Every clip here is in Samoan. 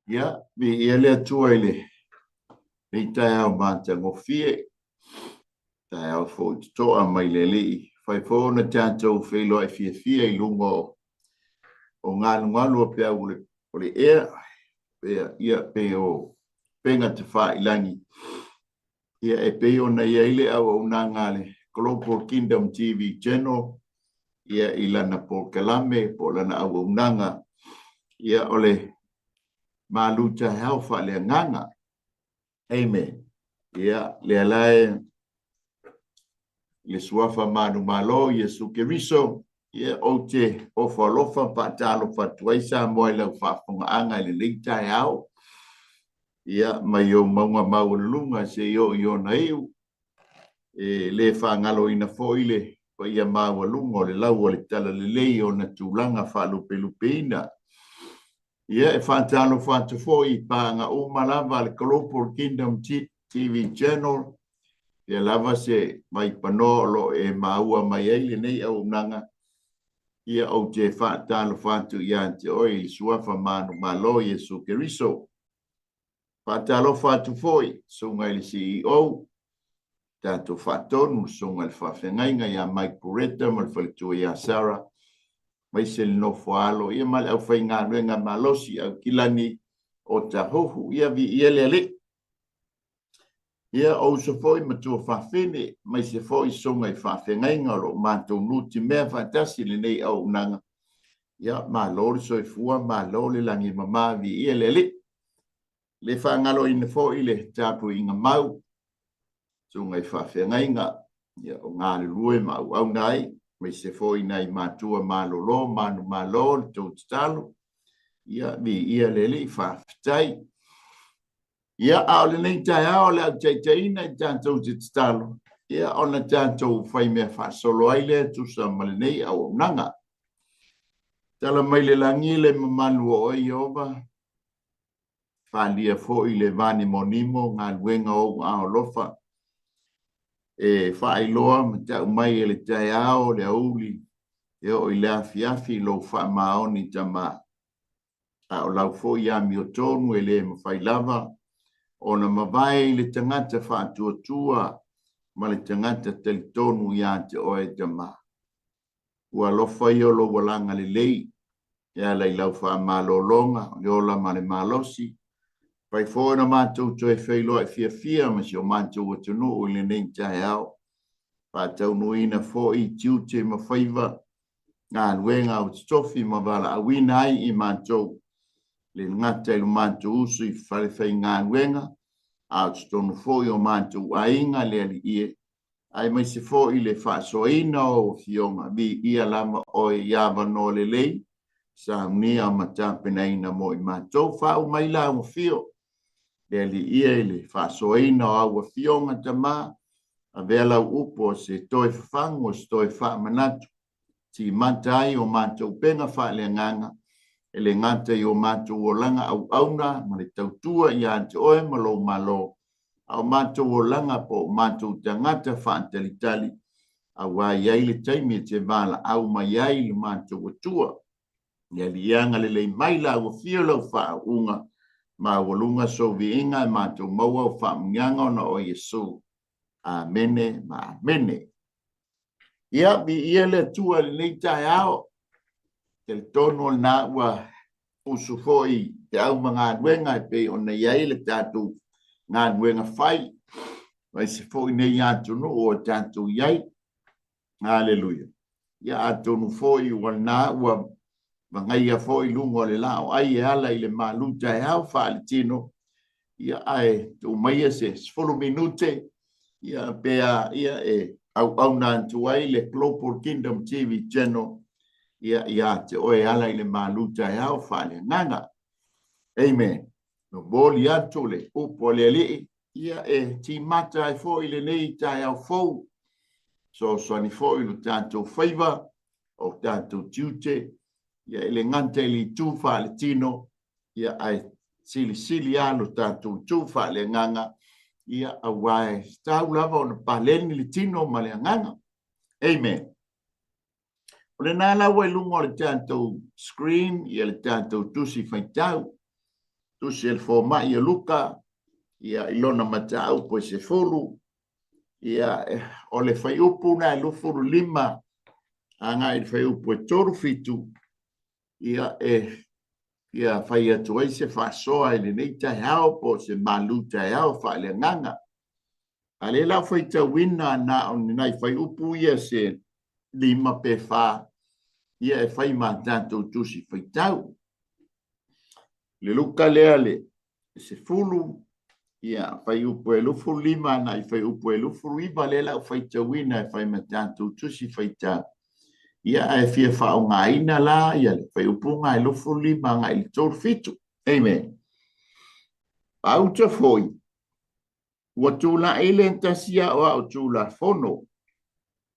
Ia, viia le Atua i lenei taeao matagofie, taeao foi totoa mai le Alii, fai foi ona tatou feiloai fiafia i luga o galugalu o peau o le ea, ia, pei o upega tafailagi, ia, e pei ona i ai le auaunaga a le Global Kingdom TV Channel, ia, i lana polokalame po o lana auaunaga, ia, o le malu taeao faaleagaga. Amen. Ia, lea la e le suafa manumalo Iesu Keriso, ia, ou te ofo alofa ma faatalofa atu ai Samoa i lau faafofogaaga i lenei taeao, ia, mai ou mauga maualuluga seia oo i ona iu, e le faagaloina foi le paia maualuga o le lau o le talalelei i ona tulaga faalupelupeina. Ia, e faatalofa atu foi i paaga uma lava a le Global Kingdom TV Channel, ia lava se vaipanoa o lo o e maua mai ai lenei auaunaga, ia ou te faatalofa atu ia te oe i le suafa manumalo Iesu Keriso. Faatalofa atu foi susuga i le CEO, tatou faatonu, le susuga i le faafeagaiga ia Mike Bureta ma le faletua ia Sarah, aemaise le nofo a alo ia ma le aufaigaluega malosi Aukilani o Tahuhu. Ia viia le Alii. Ia, o uso foi ma tuafafine, aemaise foi susuga i faafeagaiga o lo o matou nutimea faatasi i lenei auaunaga. Ia, malo le soifua, malo le lagi e mama, viia le Alii. Le faagaloina foi le tapuaiga mau, susuga i faafeagaiga, ia, o galulue ma auauna ai, aemaise foi nai matua malolo, manumalo le tou tatalo. Ia, viia le Alii, faafetai. Ia, a o lenei taeao o le a ou taitaiina i tatou te tatalo, ia, ona tatou faimea faasolo ai lea tusa ma lenei auaunaga. Tala mai le lagi le mamalu o oe, Ieova, falia foi le vanimonimo galuega o ou aao alofa, e faailoa ma tau mai e le taeao le aoauli e oo i le afiafi lou faamaoni tama. A o lau foi amiotonu e le mafai lava ona mavae i le tagata faatuatua ma le tagata talitonu ia te oe tama. Ua alofa ia o lou alaga lelei e ala i lau faamalologa, o le ola ma le malosi. Fai foi ona matou toe feiloai fiafia ma si o matou atunuu i lenei taeao. Faataunuuina foi tiute ma faiva, galuega o totofi ma valaauina ai i matou, le gata i lo matou uso i falefaigaluega, a o totonu foi o matou aiga le Alii e, aemaise foi le faasoaina o ou afioga, viia lava oe i avanoa lelei, saunia ma tapenaina mo i matou. Faauu mai lau afio, le Alii e, i le faasoaina o au afioga tama, avea lau upu o se toe fafagu, o se toe faamanatu, timata ai o matou upega faaleagaga, e le gata i o matou olaga auauna ma le tautua ia te oe ma lou Malo, a o matou olaga po o matou tagata faatalitali, aua e i ai le taimi e te valaau mai ai le matou Atua. Ia liaga lelei mai lau afio, lau faauuga, maualuga sou viiga e matou maua au faamanuiaga ona o Iesu. Amene ma amene. Ia, viia le Atua i lenei taeao. Talitonu o lena ua usu foi feau ma galuega e pei ona i ai le tatou galuega fai, aemaise foi nei atunuu o tatou i ai. Haleluia. Ia, atonu foi ua lena ua vagaia foi luga o le laoai e ala i le malu taeao faaletino, ia, ae tuu maia se 10 minute, ia, pe a, ia, e auauna atu ai le Global Kingdom TV Channel, ia, ia te oe e ala i le malu taeao faaleagaga. Amen. Momoli atu le upu a le Alii, ia, e timata ai foi lenei taeao fou, fesoasoani foi lo tatou faiva, o tatou tiute, ia, e le gata i le itu faaletino, ia, ae silisili lava lo tatou itu faaleagaga, ia, aua e tatau lava ona paleni le tino ma le agaga. Amen. O lena la ua i luga o le tatou screen, ia, le tatou tusi faitau. Tusi a le Fomai o Luka, ia, i lona mataupu e 10, ia, o le fuaiupu na e 25 agai i le fuaiupu e 37, ia, e ia fai atu ai se faasoa i lenei taeao po o se malu taeao faaleagaga. A lea la ua faitauina na o ni nai fuaiupu ia se 5 pe 4, ia e fai ma tatou tusi faitau. Le Luka lea le 10, ia, fuaiupu e 25 agai fuaiupu e 29, lea la ua faitauina e fai ma tatou tusi faitau. Ia, ae fia faaaogaina la ia le fuaiupuga e 25 agai i le 37. Amen. Pauta foi, ua tulai le tasi aoao Tulafono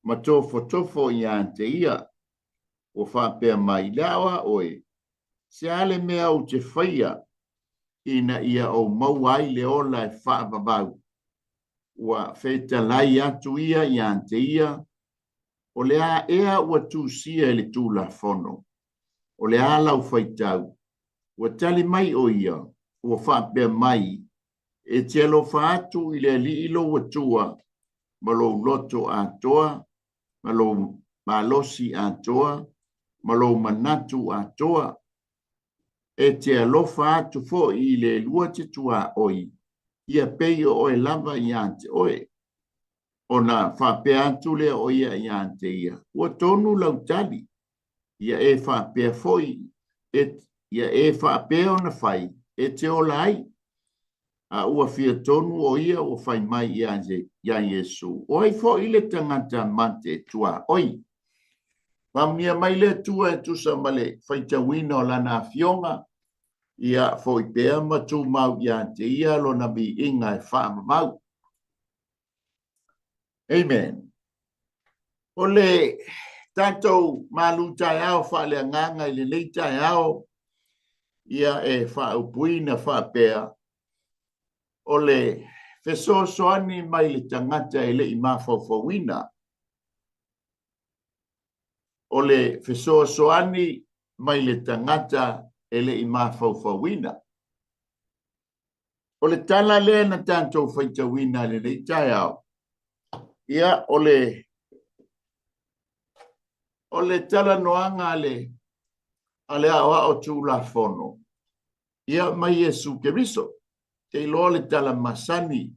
ma tofotofo ia te ia, ua faapea mai, le aoao e, se a le mea ou te faia ina ia ou maua ai le ola e faavavau? Ua fetalai atu ia ia te ia, o le a ea ua tusia i le Tulafono? O le a lau faitau? Ua tali mai o ia, ua faapea mai, e te alofa atu i le Alii lou Atua ma lou loto atoa, ma lou malosi atoa, ma lou manatu atoa. E te alofa atu foi i le lua te tuaoi, ia pei o oe lava ia te oe. Ona faapea atu lea o ia ia te ia, ua tonu lau tali, ia e faapea foi, e, ia e faapea ona fai, e te ola ai. A ua fia tonu o ia ua fai mai ia Iesu, o ai foi le tagata mate tuaoi? Faamanuia mai le Atua e tusa ma le faitauina o lana afioga, ia foi pea ma tumau ia te ia lona viiga e faavavau. Amen. O le tatou malu taeao faaleagaga i lenei taeao, ia e faaupuina faapea, o le fesoasoani mai le tagata e le i mafaufauina. O le fesoasoani mai le tagata e le i mafaufauina. O le tala lea na tatou faitauina i lenei taeao, ia o le talanoaga a le aoao Tulafono, ia mai Iesu Keriso. Te iloa le tala masani,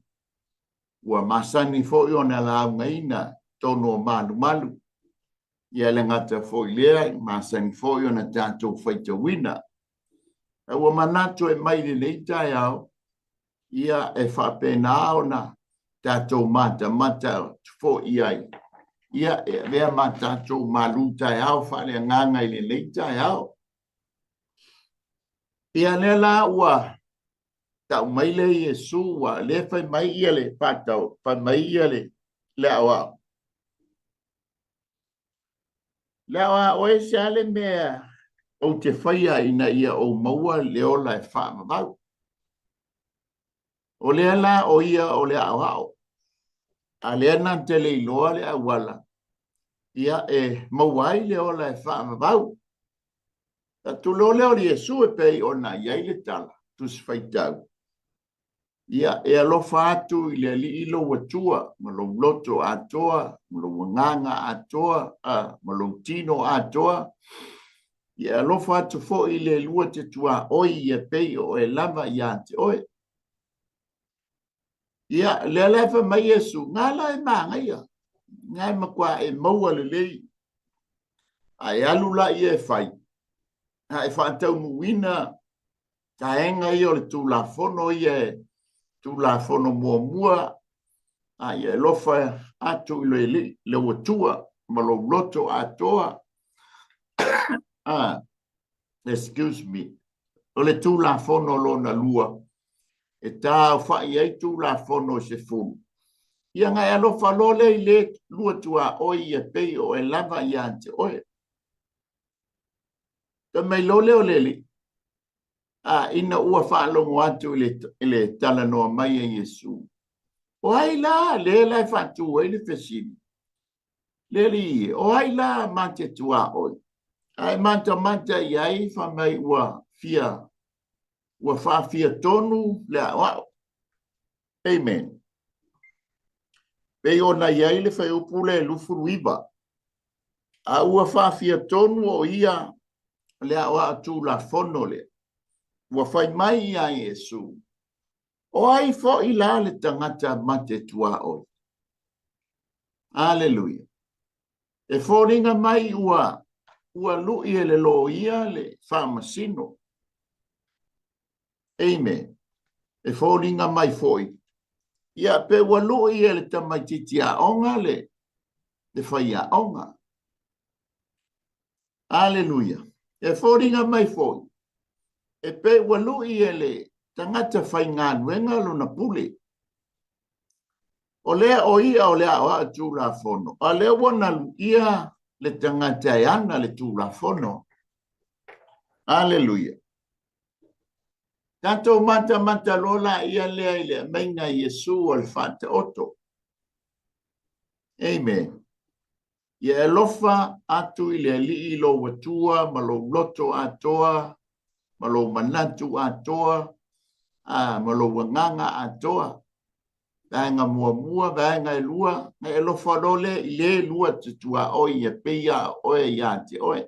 ua masani foi ona laugaina tonu o malumalu, ia le gata foi lea, masani foi ona tatou faitauina. Ua manatu e mai lenei taeao, ia e faapena ona tatou matamata foi ai, ia e avea ma tatou malu taeao faaleagaga i lenei taeao. Ia lea la ua tau mai le Iesu, ua le fai mai ia le faatau, fai mai ia le aoao. Le aoao e se ale mea ou te faia ina ia ou maua le ola e faavavau. O lea la o ia o le aoao. A lea na te le iloa le auala, ia e maua ai le ola e faavavau. Tatulo lea o Iesu e pei ona i ai le tala, tusi faitau. Ia e alofa atu i le Alii lou Atua, ma lou loto atoa, ma lou agaga atoa, ma lou tino atoa. Ia e alofa atu foi i le lua te tuaoi, ia pei o oe lava ia te oe. Ia, lea la e fai mai Iesu, ngā la e māgaia, ngā e matua e maua lelei, a e alu la ia e fai, a e faataunuuina taenga ia o le Tulafono ia e Tulafono muamua, a ia alofa atu i le Alii, lou Atua, ma lou loto atoa. Excuse me. O le Tulafono lona lua, e tāofa'i ai Tulafono e 10. Ia na e alofa loa lea i le lua tuaoi ia pei o e lava ia te oe. Fai mai loa lea o le Alii, a ina ua faalogo atu i le talanoa mai a Iesu, o ai la lea la e faatu ai le fesili? Le Alii, o ai la ma te tuaoi? Ae matamata i ai, fai mai ua fia Ua faafia tonu le aoao. Amen. Pei ona i ai le fuaiupu lea e 29. A ua faafia tonu o ia le aoao Tulafono lea. Ua fai mai ia Iesu, O ai foi la le tagata mate tuaoi? Aleluia. E foliga mai ua ua lui e le loia le faamasino. Amen. E foliga mai foi, ia pe ua lui e le tamaitiiti aoga le, le faiaoga. Aleluia. E foliga mai foi, e pei ua lui e le tagata faigaluega lona pule. O lea o ia o le aoao Tulafono, a lea ua na luia le tagata e ana le Tulafono. Aleluia. Tatou matamata loa laia lea i le aumaiga Iesu o le Faataoto. Amen. Ia e alofa atu i le Alii lou Atua ma lou loto atoa, ma lou manatu atoa, a, ma lou agaga atoa. Vaega muamua, vaega e lua, na e alofa loa lea i le lua te tuaoi e pei a oe ia te oe.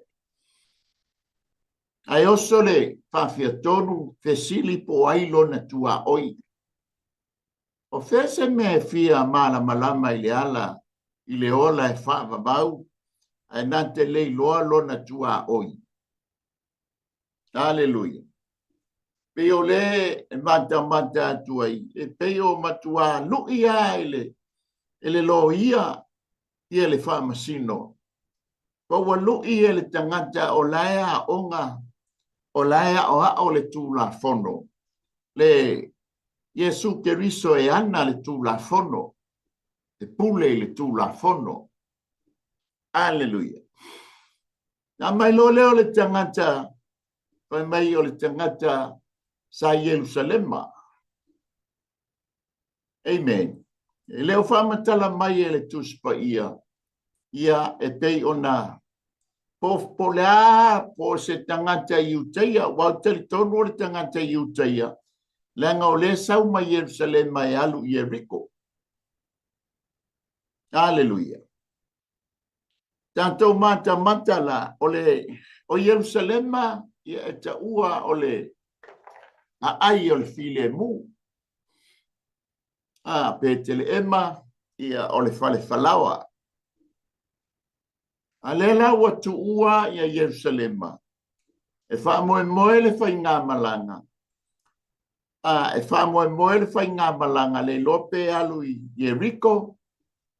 Ae oso le faafiatonu fesili po o ai lona tuaoi. O fea se mea e fia malamalama i le ala i le ola e faavavau ae na te le iloa lona tuaoi? Aleluia. Pei o le e matamata atu ai, e pei o matua lui lava i le, e le loia ia le faamasino. Pa ua lui e le tagata o la e aoga, o la e aoao le Tulafono, le Iesu Keriso e ana le Tulafono, e pule i le Tulafono. Aleluia. Na mai loa lea o le tagata, fai mai o le tagata sa Ierusalema. Amen. E le o faamatala mai e le Tusi Paia, ia e pei ona po, po le a, po se tagata Iutaia, aua ou te talitonu o le tagata Iutaia, leaga o lea sau mai Ierusalema e alu i Ieriko. Aleluia. Tatou matamata la, o le o Ierusalema, ia e taua o le aai o le filemu. A, Peteleema, ia o le fale falaoa. A lea la ua tuua ia Ierusalema, e faamoemoe le faigamalaga, a, e faamoemoe le faigamalaga le iloa pe alu i Ieriko,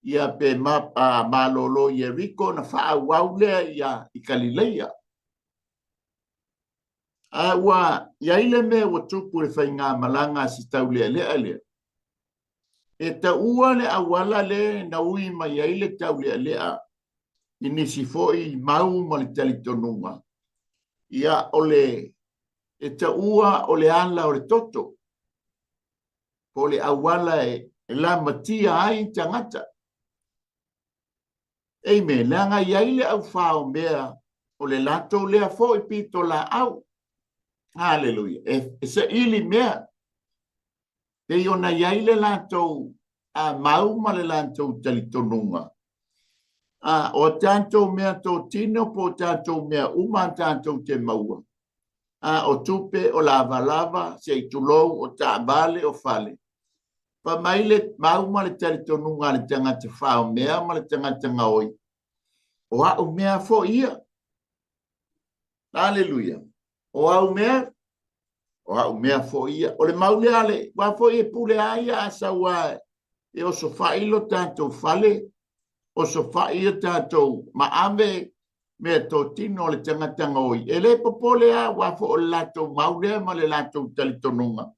ia pe ma, a, malolo i Ieriko ona faaauau lea ia i Kalileia. A ua i ai le mea ua tupu i le faigamalaga a si taulealea lea, e taua le auala le na ui mai ai le taulealea i nisi foi mau ma le talitonuga, ia o le e taua o le ala o le toto, po o le auala e lamatia ai tagata. Amen. Leaga i ai le aufao mea o le latou lea foi pito laau. Haleluia. E, e saili mea. Pei ona i ai le latou a mau ma le latou talitonuga. A, o a tatou mea totino po o tatou mea uma a tatou te maua. A, o tupe, o lavalava, se i tulou, o taavale, o fale. Fai mai le mau ma le talitonuga a le tagata faomea ma le tagata gaoi, o au mea foi ia. Aleluia. O au mea, o au mea foi ia. O le mau lea a le, aua foi e pule a ia a sau a e osofai lo tatou fale, osofai o tatou maave mea totino o le tagata gaoi. E le popole a, aua foi o le latou mau lea ma le latou talitonuga.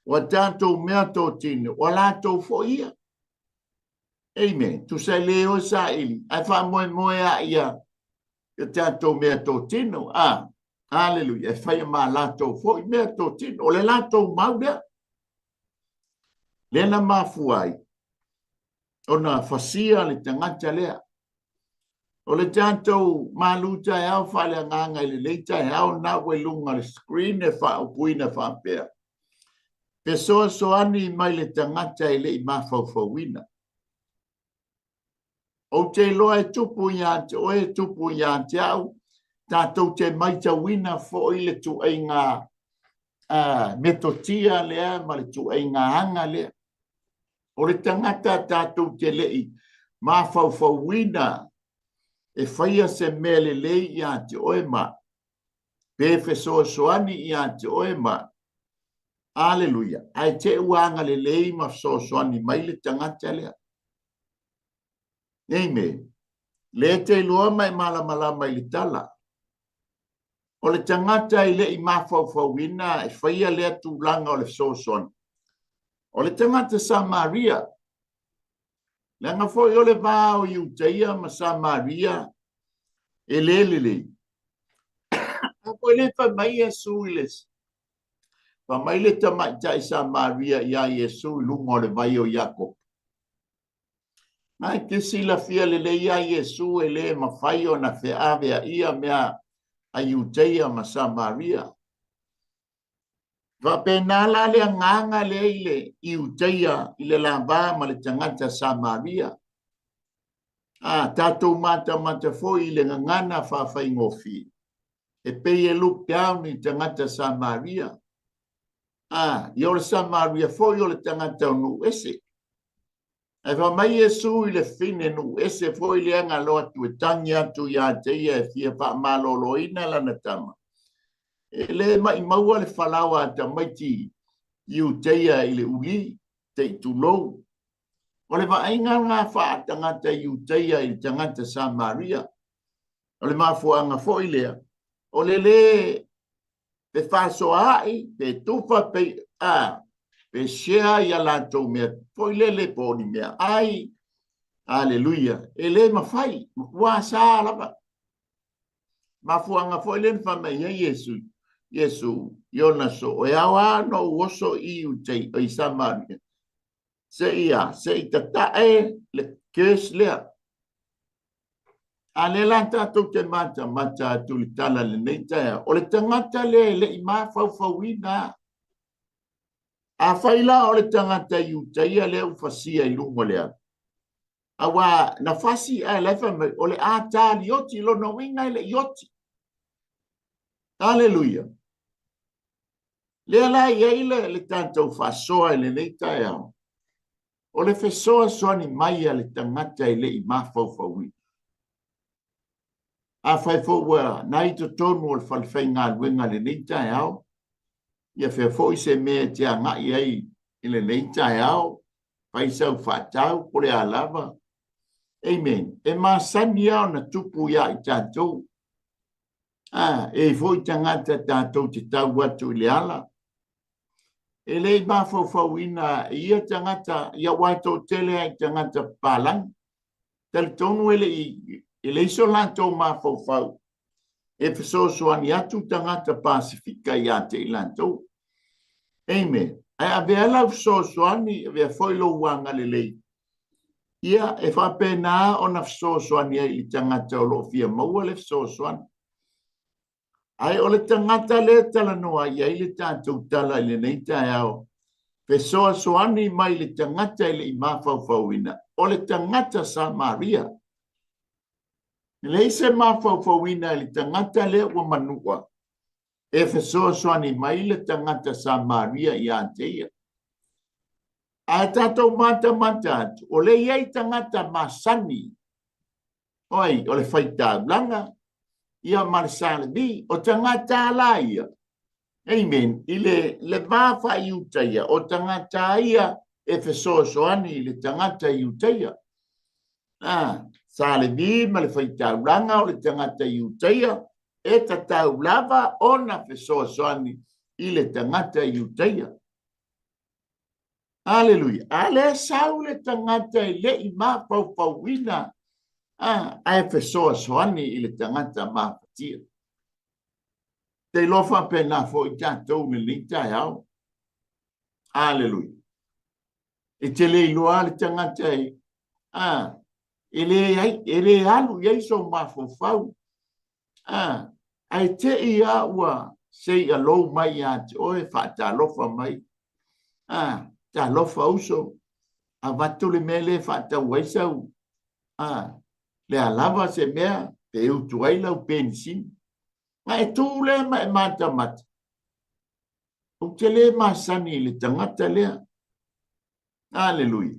Ua tatou mea totino, ua latou foi ia. Amen. Tusa e le o saili, ae faamoemoe a ia ia tatou mea totino. Ah, aleluia. E faia ma latou foi mea totino. O le latou mau lea. Lea na mafua ai ona fasia le tagata lea. O le tatou malu taeao faaleagaga i lenei taeao lena ua i luga o le screen e faaupuina faapea, Fesoasoani mai le tagata e le i mafaufauina. Ou te iloa e tupu ia te oe, e tupu ia te au, tatou te maitauina foi le tuaiga metotia lea ma le tuaiga aga lea. O le tagata tatou te le i mafaufauina e faia se mea lelei ia te oe ma pe fesoasoani ia te oe ma Aleluia. Ae te ua agalelei ma fesoasoani mai le tagata lea. Amen. Le te iloa ma e malamalama i le tala. O le tagata e le i mafaufauina e faia lea tulaga o le fesoasoani. O le tagata Samaria, leaga foi o le va o Iutaia ma Samaria e le lelei. A foi le fai mai Iesu i le fai mai le tamaitai Samaria iā Iesu i luga o le vai o Iakopo. Na e te silafia lelei iā Iesu e le mafai ona feaveaia mea a Iutaia ma Samaria. Faapena la le agaga lea i le Iutaia i le lava ma le tagata Samaria. A tatou matamata foi i le gagana faafaigofie, e pei e look down i tagata Samaria. A, ia o le Samaria foi o le tagata o nuu ese. Ae fai mai Iesu i le fine nuu ese foi lea na alo atu e tagi atu ia te ia e fia faamaloloina lana tama. E le maʻimaua le falaoa a tamaiti Iuteia i le uli, te i tulou. O le vaaiga lena faa-tagata Iuteia i le tagata Samaria. O le mafuaaga foi lea, o le lē fefaasoaai, pe tufa, pe a, pe share ia latou mea foi lele po o ni mea ai. Aleluia. E le mafai, matua sa lava. Mafuaaga foi lea na fai mai ai Iesu, Iesu i ona so, e ao lava ona ou oso i Iutei, i Samaria, se i a, se i tatae le curse lea. A lea la tatou te matamata atu i le tala i lenei taeao, o le tagata lea e le i mafaufauina. Afai la o le tagata Iutaia lea ua fasia i luga o le ala, aua na fasi ae la e fai mai, o le a talioti, lona uiga e le i oti. Aleluia. Lea la i ai le, le tatou faasoa i lenei taeao. O le fesoasoani mai a le tagata e le i mafaufauina. Afai foi ua na i totonu o le falefaigaluega i lenei taeao, ia fea foi se mea e te agai ai i lenei taeao, fai sau faatau, po o le a lava. Amen. E masani lava ona tupu ia i tatou. A, e i ai foi tagata tatou te tau atu i le ala, e le i mafaufauina e ia tagata, ia aua e toatele lava i tagata papalagi. Talitonu e le i e leai so latou mafaufau e fesoasoani atu tagata Pasefika ia te i latou. Amen. Ae avea lau fesoasoani, avea foi lou agalelei. Ia, e faapena ona fesoasoani ai i le tagata o lo o fia maua le fesoasoani. Ae o le tagata lea e talanoa i ai le tatou tala i lenei taeao, fesoasoani mai le tagata e le i mafaufauina, o le tagata Samaria. E leai se mafaufauina i le tagata lea ua manua e fesoasoani mai le tagata Samaria ia te ia. Ae tatou matamata atu, o lea e i ai tagata masani oi, o le faitaulaga, ia ma le Salevi, o tagata la ia, amen, i le, le va faa-Iutaia, o tagata ia e fesoasoani i le tagata Iutaia. Ah, Salevi ma le faitaulaga o le tagata Iutaia, e tatau lava ona fesoasoani i le tagata Iutaia. Aleluia. A lea sau le tagata e le i mafaufauina, a, ae fesoasoani i le tagata mafatia. Te iloa faapena foi tatou i lenei taeao. Aleluia. E te le iloa le tagata e, a, E le, ai, e le alu i ai sou mafaufau. A, ae te i a ua say hello mai ia te oe, faatalofa mai. A, talofa uso, avatu le mea lea e faatau ai sau, a, le a lava se mea pe utu ai lau penisini. Na e tu lea ma e matamata, ou te le masani i le tagata lea. Aleluia.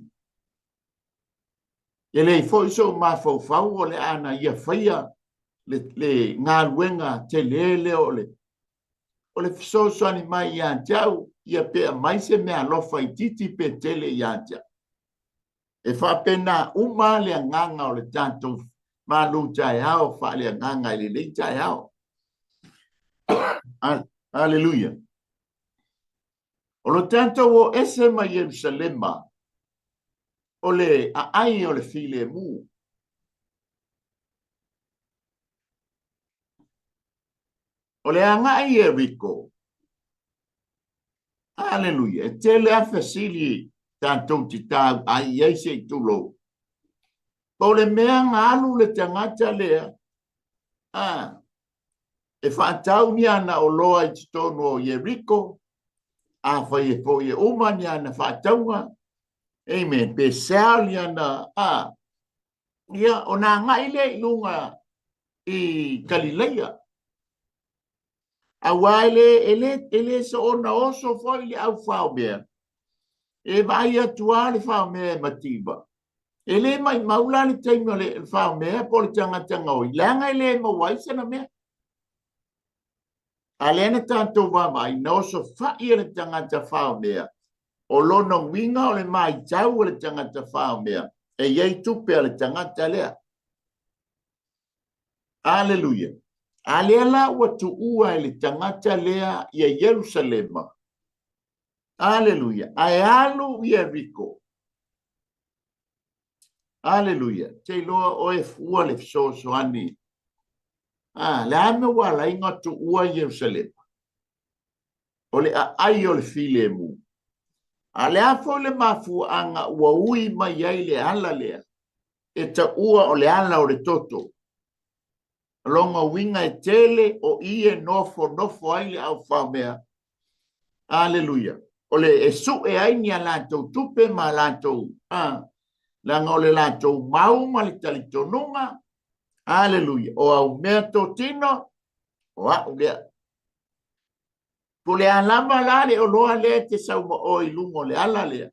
E leai foi sou mafaufau o le a na ia faia le, le galuega tele lea o le, o le fesoasoani mai ia te au, ia pe aumai se meaalofa itiiti pe tele ia te au. E faapena uma le agaga o le tatou malu taeao faaleagaga i lenei taeao. Aleluia. O lo tatou o ese mai Ierusalema, o le aai o le filemu. O le agai i Ieriko. Aleluia. E tele a fesili tatou te tauai i ai se i tulou. Po o le mea na alu le tagata lea, a, e faatau ni ana oloa i totonu o Ieriko, afai e foi e uma ni ana faatauga, amen, pe sell ni ana, a, ia, ona agai lea i luga i Kalileia. Aua e le, e le, e le soona oso foi le au faomea, e vaai atu lava le faomea e mativa. E le maimau la le taimi o le faomea po o le tagata gaoi, leaga e le maua ai sana mea. A lea na tatou vaavaai, na osofai e le tagata faomea, o lona uiga o le maitau a le tagata faomea, e i ai tupe a le tagata lea. Aleluia. A lea la ua tuua e le tagata lea ia Ierusalema. Aleluia. Ae alu i Ieriko. Aleluia. Te iloa oe fua le fesoasoani. A, le a mea ua ala ai ona tuua Ierusalema? O le aai o le filemu. A le a foi le mafuaaga ua ui mai ai le ala lea, e taua o le ala o le toto. O lona uiga e tele o i e nofonofo ai le aufaomea. Aleluia. O le e sue ai ni a latou tupe ma a latou, a, leaga o le latou mau ma le talitonuga. Aleluia. O au mea totino, o au lea. Po o le a lava la le oloa lea e te sau ma oe i luga o le ala lea,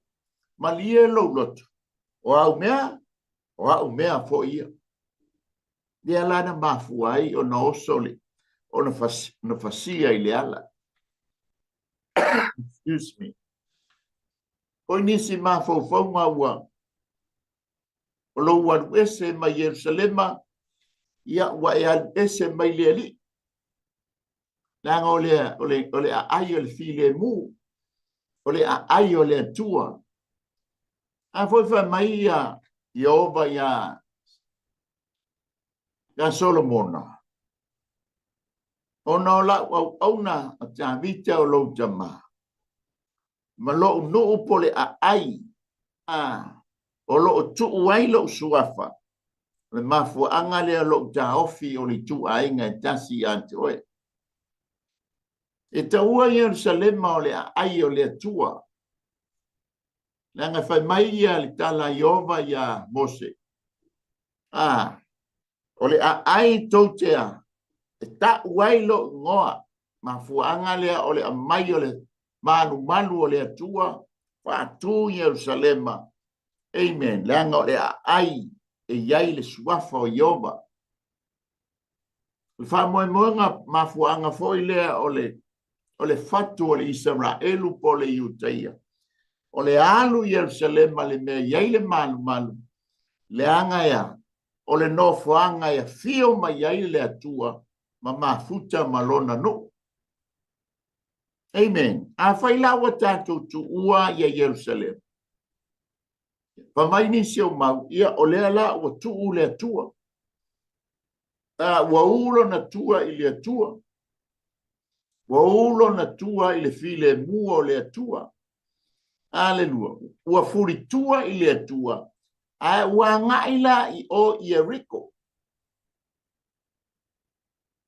malie lou loto, o au mea, o au mea foi ia. Lea la na mafua ai ona oso le, ona, fas, ona fasia i le ala. Excuse me. Oi nisi mafaufauga ua o lou alu ese mai Ierusalema, ia ua e alu ese mai le Alii. Leaga o le, o le, o le aai o le filemu, o le aai o le Atua. A foi fai mai ia Ieova ia, ia Solomona, ona o lau auauna a Tavita o lou tama, ma lou nuu po le aai, a, o lo o tuu ai lou suafa, o le mafuaaga lea o lou taofi o le ituaiga e tasi ia te oe. E taua Ierusalema o le aai o le Atua, leaga e fai mai ia le tala a Ieova iā Mose, a, o le aai tou te a, e ta'u ai lou igoa, mafuaaga lea o le aumai o le malumalu o le Atua faatu i Ierusalema. Amen. Leaga o le aai e i ai le suafa o Ieova. O le faamoemoega mafuaaga foi lea o le o le fatu o le Isaraelu po o le Iutaia. O le alu i Ierusalema le mea i ai le malumalu, leaga e a? O le nofoaga e afio mai ai le Atua ma mafuta ma lona nuu. Amen. Afai la ua tatou tuua ia Ierusalema, fai mai nisi o mau, ia o lea la ua tuu le Atua. A, ua u lona tua i le Atua. Ua u lona tua i le filemu o le Atua. Alelua. Ua fulitua i le Atua. Ae ua agai la i o Ieriko.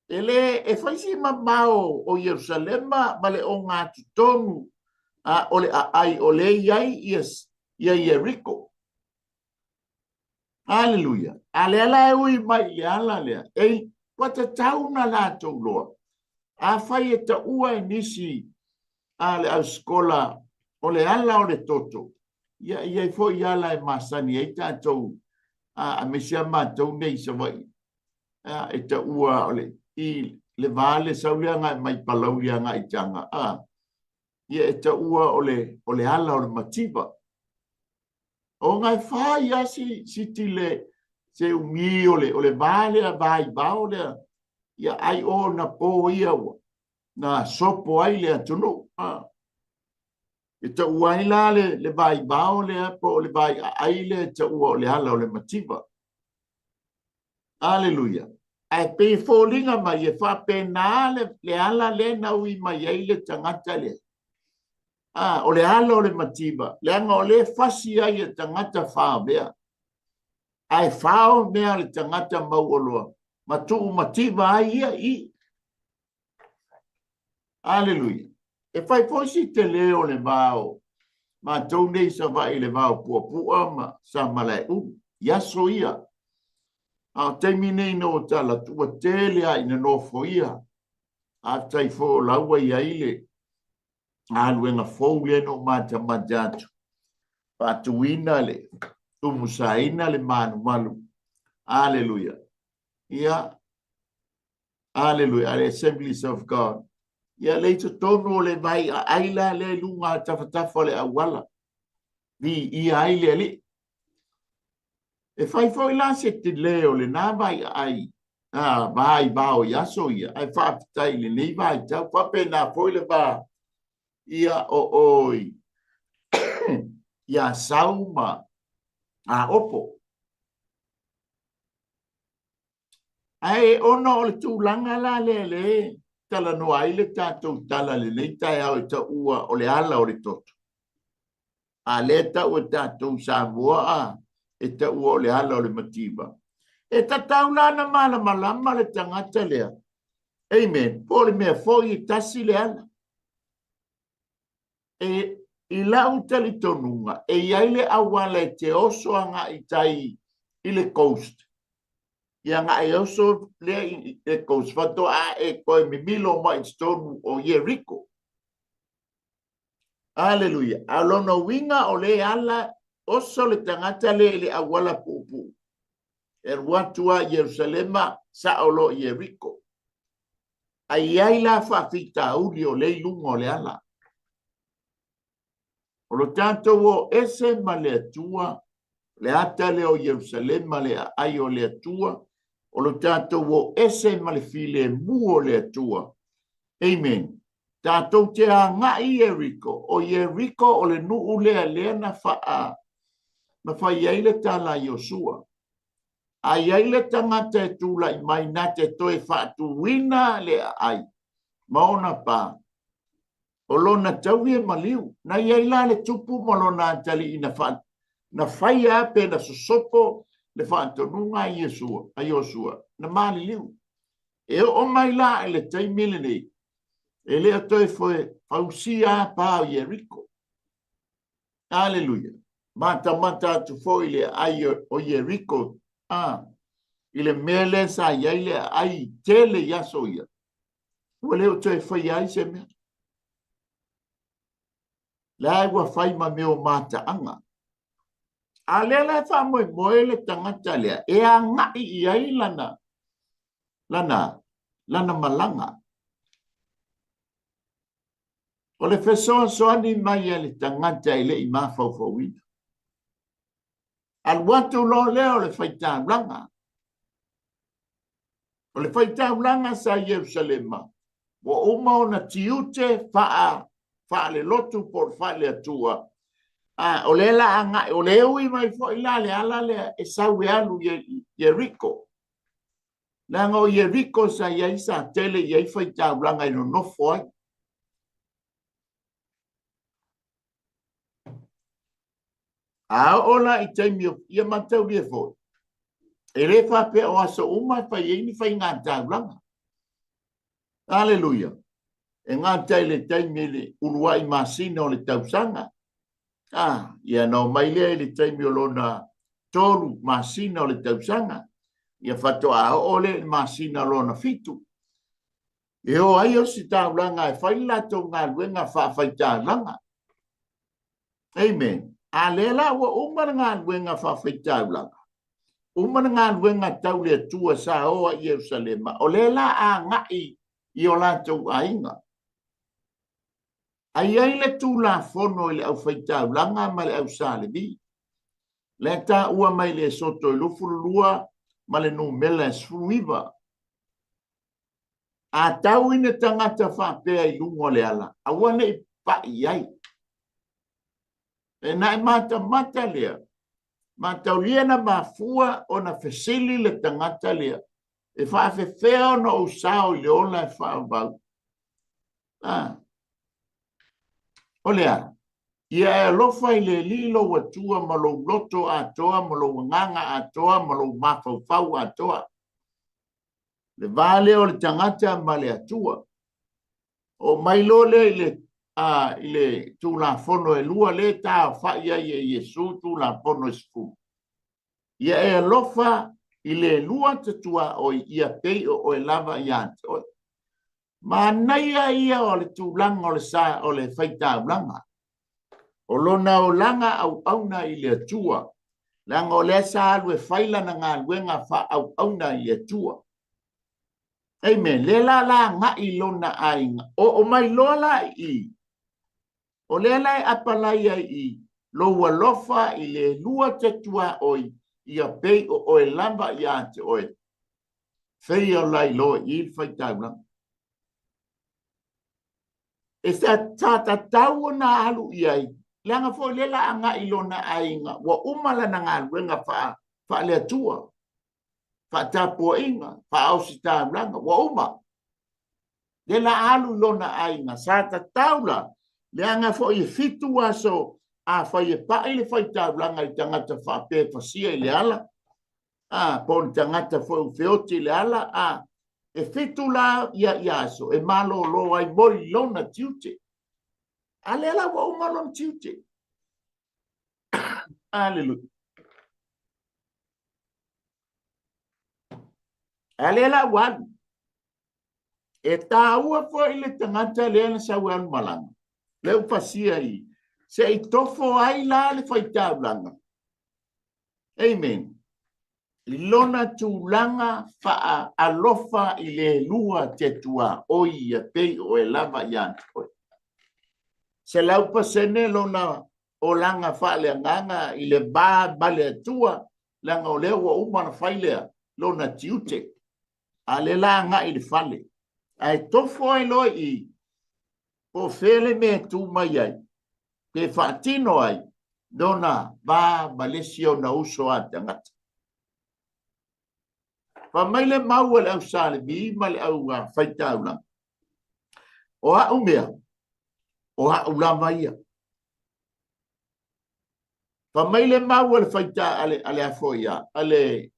E le e fai si mamao o Ierusalema ma le ogatotonu a o le aai o lea i ai ia, ia Ieriko. Aleluia. A lea la e ui mai i le ala lea, e ua tatau na latou loa. Afai e taua e nisi a le ausikola o le ala o le toto, ia e i ai foi ala e masani ai tatou, aemaise lava matou nei i Savaii, e taua o le i le va le sau le agai mai Palauli agai i Taga, ia e taua o le, o le ala o le mativa. Ona e fai lava si, si le, se umi o le, o le va lea, va i vao lea, ia ai o na po ia ua, na sopo ai le atunuu. E taua ai la le, le vaivao lea po o le vaiaai lea e taua o le ala o le mativa. Aleluia. Ae pei e foliga mai e faapena le, le ala lea na ui mai ai le tagata lea. A, o le ala o le mativa, leaga o lea e fasi ai e tagata faavea. Ae fao mea a le tagata mauoloa ma tuu mativa ai ia i. Aleluia. E fai foi si tele o le va o matou nei i Savaii i le va o Puapua ma Samalaeulu i aso ia. A o taimi nei ina ua tala atu, ua tele lava ina nofoia. Faafetai foi o la ua i ai le galuega fou lea na ou matamata atu, faatuina le tumusaina le malumalu. Aleluia. Ia, Aleluia, a le Assemblies of God. Ia le i totonu o le vai aai la lea i luga tafatafa o le auala. Viia ai le Alii. E fai foi la se tele o lena vai aai, a vai vao i aso ia, ae faafetai i lenei vaitau. Faapena foi le va ia o oi ia Sau ma Aopo. Ae ona o le tulaga la lea le talanoa ai le tatou tala i lenei taeao e taua o le ala o le toto. A lea e tau e tatou Samoa a e taua o le ala o le mativa. E tatau la ona malamalama le tagata lea. Amen. Po o le mea foi e tasi le ala. E, i lau talitonuga, e i ai le auala e te oso agai i tai i le coast. Ia na e oso lea i le coast, faatoa e toe mimilo mai i totonu o Ieriko. Aleluia. A o lona uiga o le ala oso le tagata lea i le auala puupuu. E alu atu lava i Ierusalema, sao loa i Ieriko. Ae i ai la faafitauli o lea i luga o le ala. O lo tatou o ese ma le Atua, le ata lea o Ierusalema, le aai o le Atua, o lo tatou o ese ma le filemu o le Atua. Amen. Tatou te agai i Ieriko. O Ieriko o le nuu lea lea na faa na fai ai le tala a Iosua. A i ai le tagata e tulai mai na te toe faatuina le aai ma ona pa, o lona taui e maliu. Na i ai la le tupu ma lona atalii na, fa, na faia pe na sosopo le faatonuga a Iesua, a Iosua, na maliliu. E oo mai la i le taimi lenei, e le o toe fausia pa o Ieriko. Aleluia. Matamata atu foi i le aai o Ieriko, a, i le mea lea sa i ai le aai tele i aso ia, ua le o toe faia ai se mea. La ua fai ma mea o mataaga. A lea la e faamoemoe le tagata lea e agai i ai lana, lana, lana malaga. O le fesoasoani mai a le tagata e le i mafaufauina. Alu atu loa lea o le faitaulaga. O le faitaulaga sa i Ierusalema, ua uma ona tiute faa, faalelotu po o le faaleatua. A, o lea la agai, o lea ui mai foi la le ala lea e sau e alu i Ieriko. Leaga o Ieriko sa i ai, sa tele i ai faitaulaga e nonofo ai. A oo la i taimi o ia mataulia foi, e le faapea o aso uma e fai ai ni faiga taulaga. Aleluia. E gata i le taimi i le uluai masina o le tausaga. Ah, ia na omai lea i le taimi o lona 3 masina o le tausaga. Ia faatoa oo lea i le masina lona 7. E o ai ositaulaga e fai le latou galuega faafaitaulaga. Amen. A lea la ua uma le galuega faafaitaulaga, uma le galuega tau le Atua sa oa i Ierusalema, o lea la agai i o latou aiga. A i ai le Tulafono i le aufaitaulaga ma le au Sa Levi, lea taua mai le Esoto 22 ma le numera e 19. A tau ina tagata faapea i luga o le ala, aua ne i pai i ai. E na e matamata lea, mataulia na mafua ona fesili le tagata lea, e faafefea ona ou sao i le ola e faavavau. Ah. O le a? Ia e alofa i le Alii lou Atua ma lou loto atoa ma lou agaga atoa ma lou mafaufau atoa. Le va lea o le tagata ma le Atua. O mai loa lea i le, a, i le Tulafono e lua lea e taaofai ai e Iesu Tulafono e 10. Ia e alofa i le lua te tuaoi ia pei o oe lava ia te oe. Manaia ia o le tulaga o le sa o le faitaulaga. O lona olaga auauna i le Atua, leaga o lea sa alu e fai lana galuega faaauauna i le Atua. Amen. Lea la la agai lona aiga. Oo mai loa la i i. O lea la e apalai ai i lou alofa i le lua te tuaoi ia pei o oe lava ia te oe. Feia o lai loa i le faitaulaga. E sa tatau ona alu i ai, leaga foi lea la agai lona aiga, ua uma lana galuega faale-Atua, faatapuaiga, faaositaulaga, ua uma. Lea la alu lona aiga, sa tatau la, leaga foi e 7 aso afai e pai le faitaulaga i tagata faapea e fasia i le ala, a, po o le tagata foi ua feoti i le ala, a, e 7 la ia, ia aso e malolo ai mo i lona tiute. A lea la ua uma lona tiute. Aleluia. A lea la ua alu. E taua foi le tagata lea na sau e alu malaga, lea ua fasia i, se i tofo ai la le faitaulaga. Amen. I lona tulaga faaalofa i le lua te tuaoi ia pei o oe lava ia te oe. 100% lona olaga faaleagaga i le va ma le Atua, leaga o lea ua uma ona fai lea lona tiute. A lea la agai i le fale. Ae tofo ai loa i i, po o fea le mea e tu mai ai, pe faatino ai lona va ma le isi ona uso a tagata. Fai mai le mau a le au Sa Levi ma le au faitaulaga, o a'u mea, o a'u lava ia. Fai mai le mau a le faita a le a le afoia a le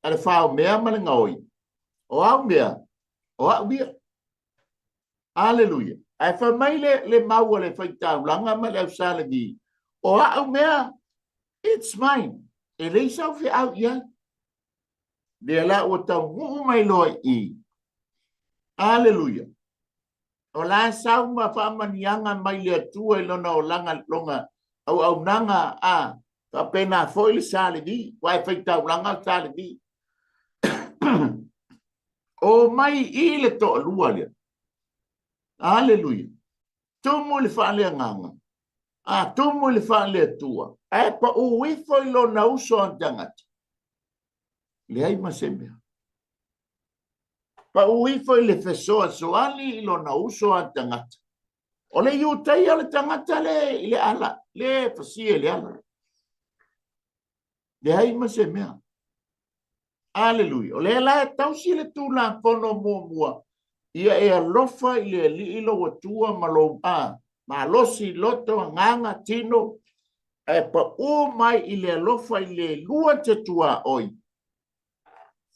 a le faomea ma le gaoi, o au mea, o a'u ia. Aleluia. Ae fai mai le, le mau a le faitaulaga ma le au Sa Levi, o a'u mea, it's mine. E leai sau feau i ai. Lea la ua taunuu mai loa i i. Aleluia. O la sau ma faamaniaga mai le Atua i lona olaga, lona auaunaga, a faapena foi le Sa Levi, aua e faitaulaga le Sa Levi. O mai i le toalua lea. Aleluia. Tumu i le faaleagaga, a tumu i le faaleatua, ae pau ifo i lona uso a tagata. Leai ma se mea. Pau ifo i le fesoasoani i lona uso a tagata. O le Iutaia o le tagata le i le ala, le fasia i le ala. Leai ma se mea. Aleluia. O lea la e tausi le Tulafono muamua, ia e alofa i le Alii lou Atua ma lou a, malosi, loto, agaga, tino. Ae pau mai i le alofa i le lua te tuaoi,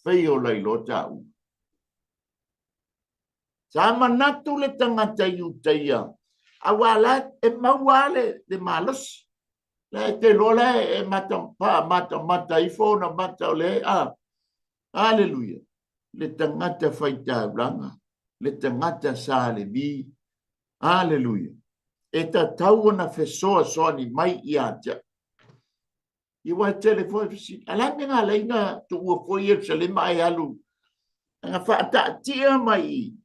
feiola i loa tāua. Sa manatu le tagata Iutaia, aua la e maua le, le malosi. La e te loa la e mata, pa, mata, mata ifo ona mata o le, a, aleluia. Le tagata faitaulaga, le tagata sa Levi, aleluia. E tatau ona fesoasoani mai ia te au. Ia ua tele foi fesili. A le a le mea na ala ai ona tuua foi Ierusalema ae alu na faataatia mai i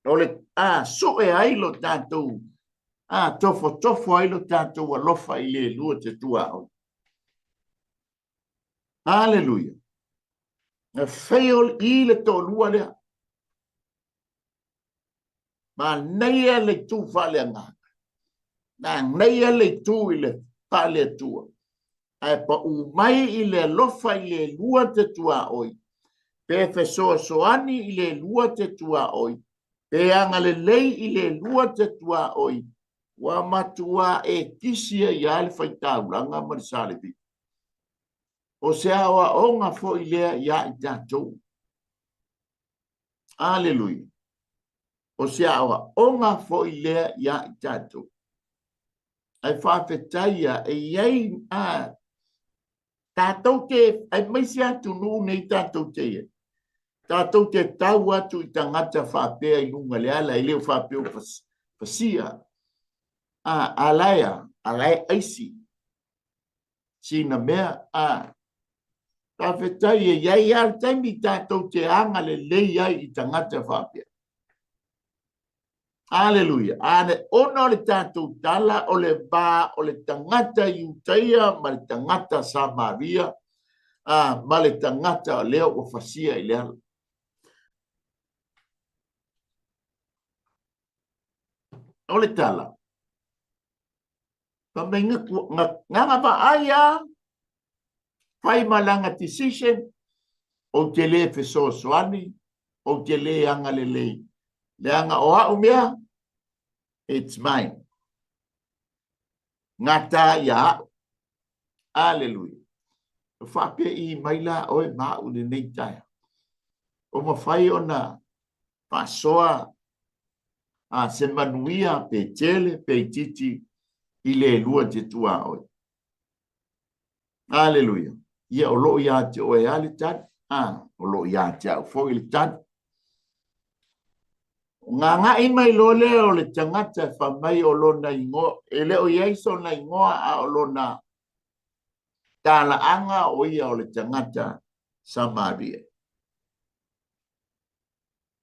o le a sue ai lo tatou a tofotofo ai lo tatou alofa i le lua te tuaoi. Aleluia. Na fail i le toalua lea. Manaia le itu faaleagaga. Manaia le itu i le faaleatua. Ae pau mai i le alofa i le lua te tuaoi, pe fesoasoani i le lua te tuaoi, pe agalelei i le lua te tuaoi, ua matua e kisi ai lava le faitaulaga ma le Salevi. O se aoaoga foi lea ia i tatou. Aleluia. O se aoaoga foi lea ia i tatou. Ae faafetai ia, e i ai a, tatou te, aemaise atunuu nei tatou te i ai, tatou te tau atu i tagata faapea i luga le ala, e le o faapea o fasia. A, a la e a, a la e aisi. Sina mea, a, faafetai e i ai lava le taimi tatou te agalelei ai i tagata faapea. Aleluia. A le ona o le tatou tala o le va o le tagata Iutaia ma le tagata Samaria, a, ma le tagata lea ua fasia i le ala. O le tala, Fai mai na na vaai a fai ma lana decision, ou te le fesoasoani, ou te le agalelei, leaga o au mea, it's mine. Gata ia au. Aleluia. O faapei mai la oe ma au i lenei taeao. O mafai ona faasoa a se manuia pe tele pe itiiti i le lua te tuaoi. Aleluia. Ia o loo ia te oe a le tali. A, o loo ia te au foi le tali. O ngāngaʻi mai loa lea o le tagata e fai mai o lona igoa, e le o i ai sona igoa a o lona talaaga o ia o le tagata Samaria.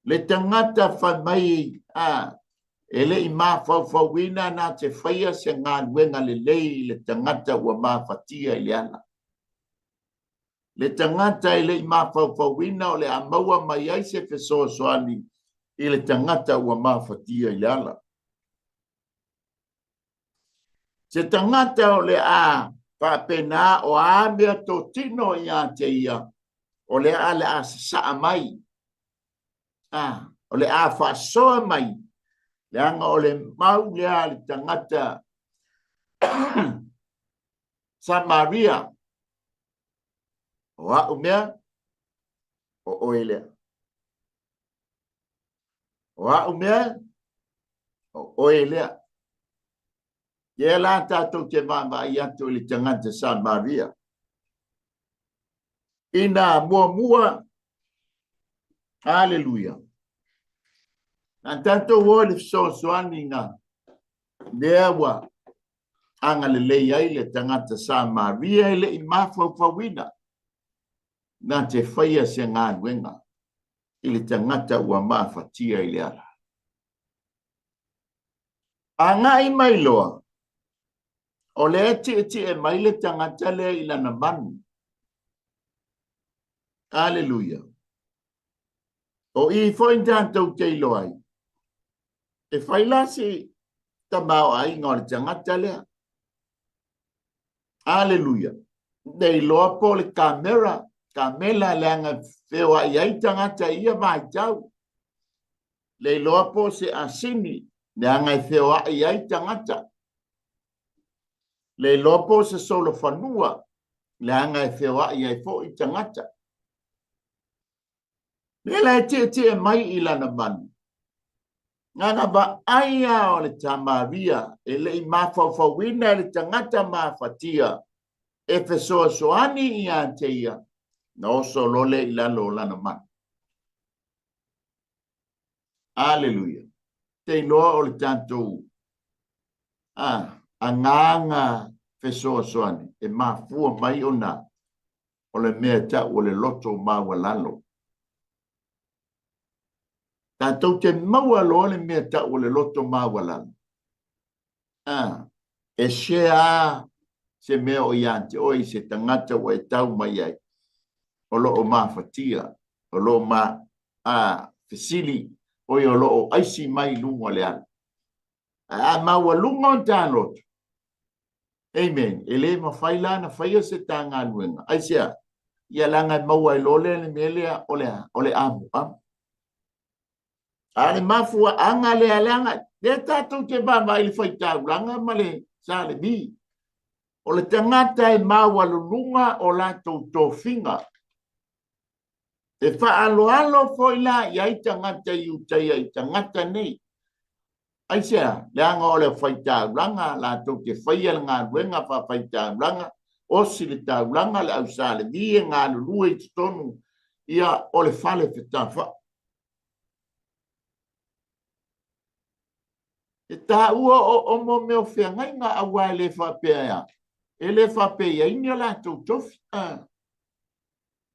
Le tagata fai mai a e le i mafaufauina na te faia se galuega lelei i le tagata ua mafatia i le ala. Le tagata e le i mafaufauina o le a maua mai ai se fesoasoani i le tagata ua mafatia i le ala. Se tagata o le a faapena o a mea totino ia te ia, o le a le a sasaa mai, a, o le a faasoa mai, leaga o le mau lea a le tagata Samaria, o a'u mea, o oe lea. O a'u mea, o oe lea. Lea la tatou te vaavaai atu i le tagata Samaria. Ina muamua, aleluia, na tatou o i le fesoasoani na lea ua agalelei ai le tagata Samaria e le i mafaufauina na te faia se galuega i le tagata ua mafatia i le ala. Agai mai loa, o lea e tietie mai le tagata lea i lana manu. Aleluia. O i foi tatou te iloa ai, e fai la si tamaoaiga o le tagata lea. Aleluia. Le iloa po o le kamera, kamela leaga e feoai ai tagata i ia vaitau. Le iloa po o se asini leaga e feoai ai tagata. Le iloa po o se solofanua, leaga e feoai ai foi tagata. Lea la e tietie mai i lana manu. Na ona vaai lava o le Samaria e le i mafaufauina e le tagata mafatia e fesoasoani ia te ia, na oso loa lea i lalo o lana manu. Aleluia. Te iloa o le tatou agaga fesoasoani e mafua mai ona o le mea e tau o le loto maualalo. Tatou te maua loa le mea tau o le loto maualalo. E share se mea o ia te oe i se tagata ua e tau mai ai, o lo o mafatia, o lo o ma fesili, oi o lo o aisi mai i luga o le ala. Ae a maualuga o ta loto, amen, e le mafai la ona faia se ta galuega. Aisea? Ia leaga e maua ai loa lea le mea lea o le a? O le amuamu. A o le mafuaaga lea leaga lea tatou te vaavaai i le faitaulaga ma le Salemi. O le tagata e maualuluga o latou tofiga. E faaaloalo foi la i ai tagata Iutaia i tagata nei. Aisea? Leaga o le faitaulaga, latou te faia le galuega faafaitaulaga, osi le taulaga, le au Salemi e galulue i totonu ia o le fale fetafai. E taua o mo mea o feagaiga aua e le faapea e le faapea i ai ni o latou tofi.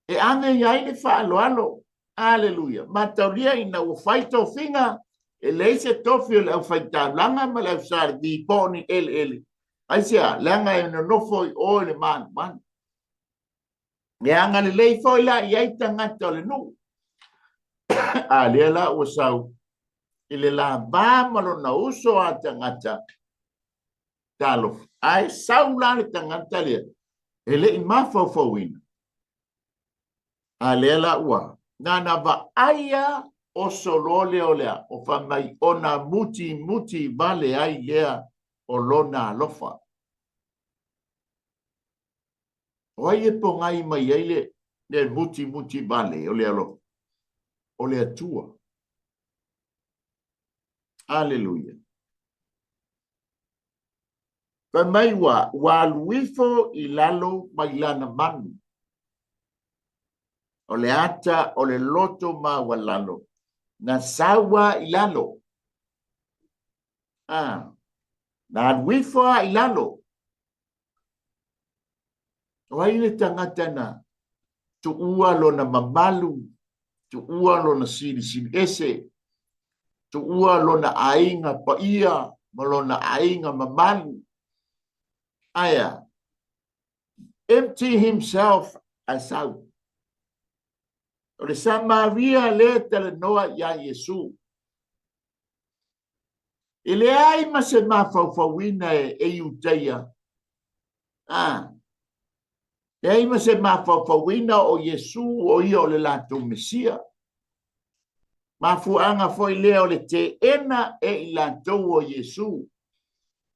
E ave i ai le faaaloalo. Aleluia. Mataulia ina ua fai tofiga, e leai se tofi o le aufaitaulaga ma le ausalivi po o ni eleele. Aisea? Leaga e nonofo i o i le manumanu. E agalelei foi la i ai tagata o le nuu. A lea la ua sau i le lava ma lona uso a tagata, talofa. Ae sau la le tagata lea, e le i mafaufauina. A lea la ua, na na vaai a oso loa lea o lea, o fai mai ona mutimuti vale ai lea o lona alofa. O ai e pogai mai ai le, le mutimuti vale o le alofa? O le Atua. Aleluia. Fai mai ua, ua alu ifo i lalo mai lana manu. O le ata o le loto maualalo, na sau lava i lalo. Ah, na alu ifo lava i lalo. O ai le tagata na tuua lona mamalu, tuua lona silisili ese, tuua lona aiga paia ma lona aiga mamalu. Aia, empty himself ae sau. O le Samaria lea talanoa iā Iesu. E leai ma se mafaufauina e Iutaia. A, leai ma se mafaufauina o Iesu o ia o le latou Mesia. Mafuaaga foi lea o le teena e i latou o Iesu.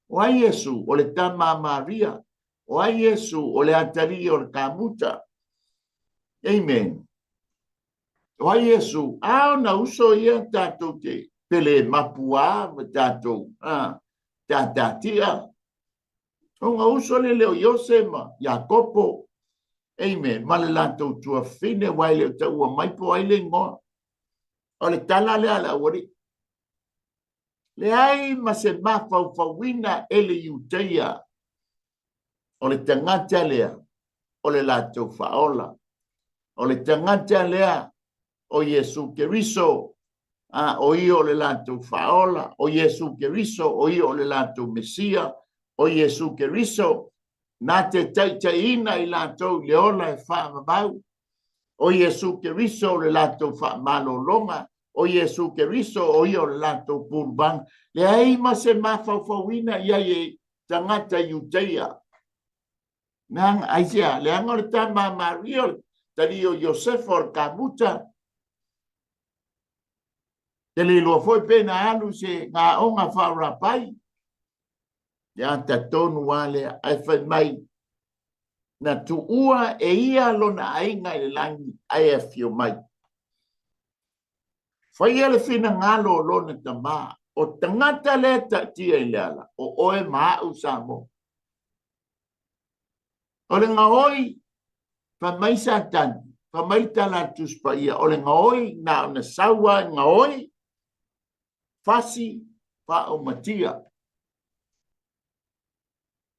O ai Iesu? O le tama a Maria. O ai Iesu? O le atalii o le kamuta. Amen. O ai Iesu? A ona uso ia tatou te pele mapu a ma tatou a tatatia. Ona uso le leo Iose ma Iakopo. Amen. Ma le latou tuafafine aua e le o taua mai po o ai le igoa. O le tala lea a le aualii. Leai ma se mafaufauina e le Iutaia o le tagata lea o le latou faaola. O le tagata lea o Iesu Keriso, a o ia o le latou faaola, o Iesu Keriso, o ia o le latou Mesia, o Iesu Keriso, na te taitaiina i latou i le ola e faavavau, o Iesu Keriso o le latou faamalologa, o Iesu Keriso, o ia o le latou puluvaga. Leai ma se mafaufauina i ai e tagata Iutaia. Leaga, aisea? Leaga o le tama a Maria, o le talii o Iosefa, o le kamuta. Te le iloa foi pe na alu i se aoga faa-Rapai. Le ata tonu lava lea, ae fai mai, na tuua e ia lona aiga i le lagi ae afio mai. Faia le finagalo o lona tama, o tagata lea taatia i le ala, o oe ma au Samoa. O le gaoi, fai mai Satani, fai mai le tala a le Tusi Paia, o le gaoi na ona sau lava e gaoi, fasi, faaumatia.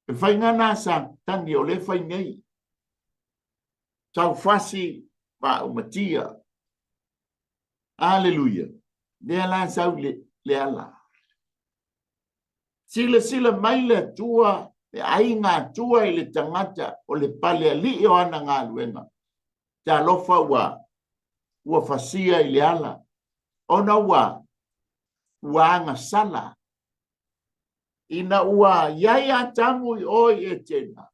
Le faiga lena a Satani o lea e fai nei. Saufasi faaumatia. Aleluia. Lea la sau le, le ala. Silasila mai le Atua, le aiga Atua i le tagata o le palealii o ana galuega. Talofa ua ua fasia i le ala, ona ua ua agasala. Ina ua i ai Atamu i o i Etena,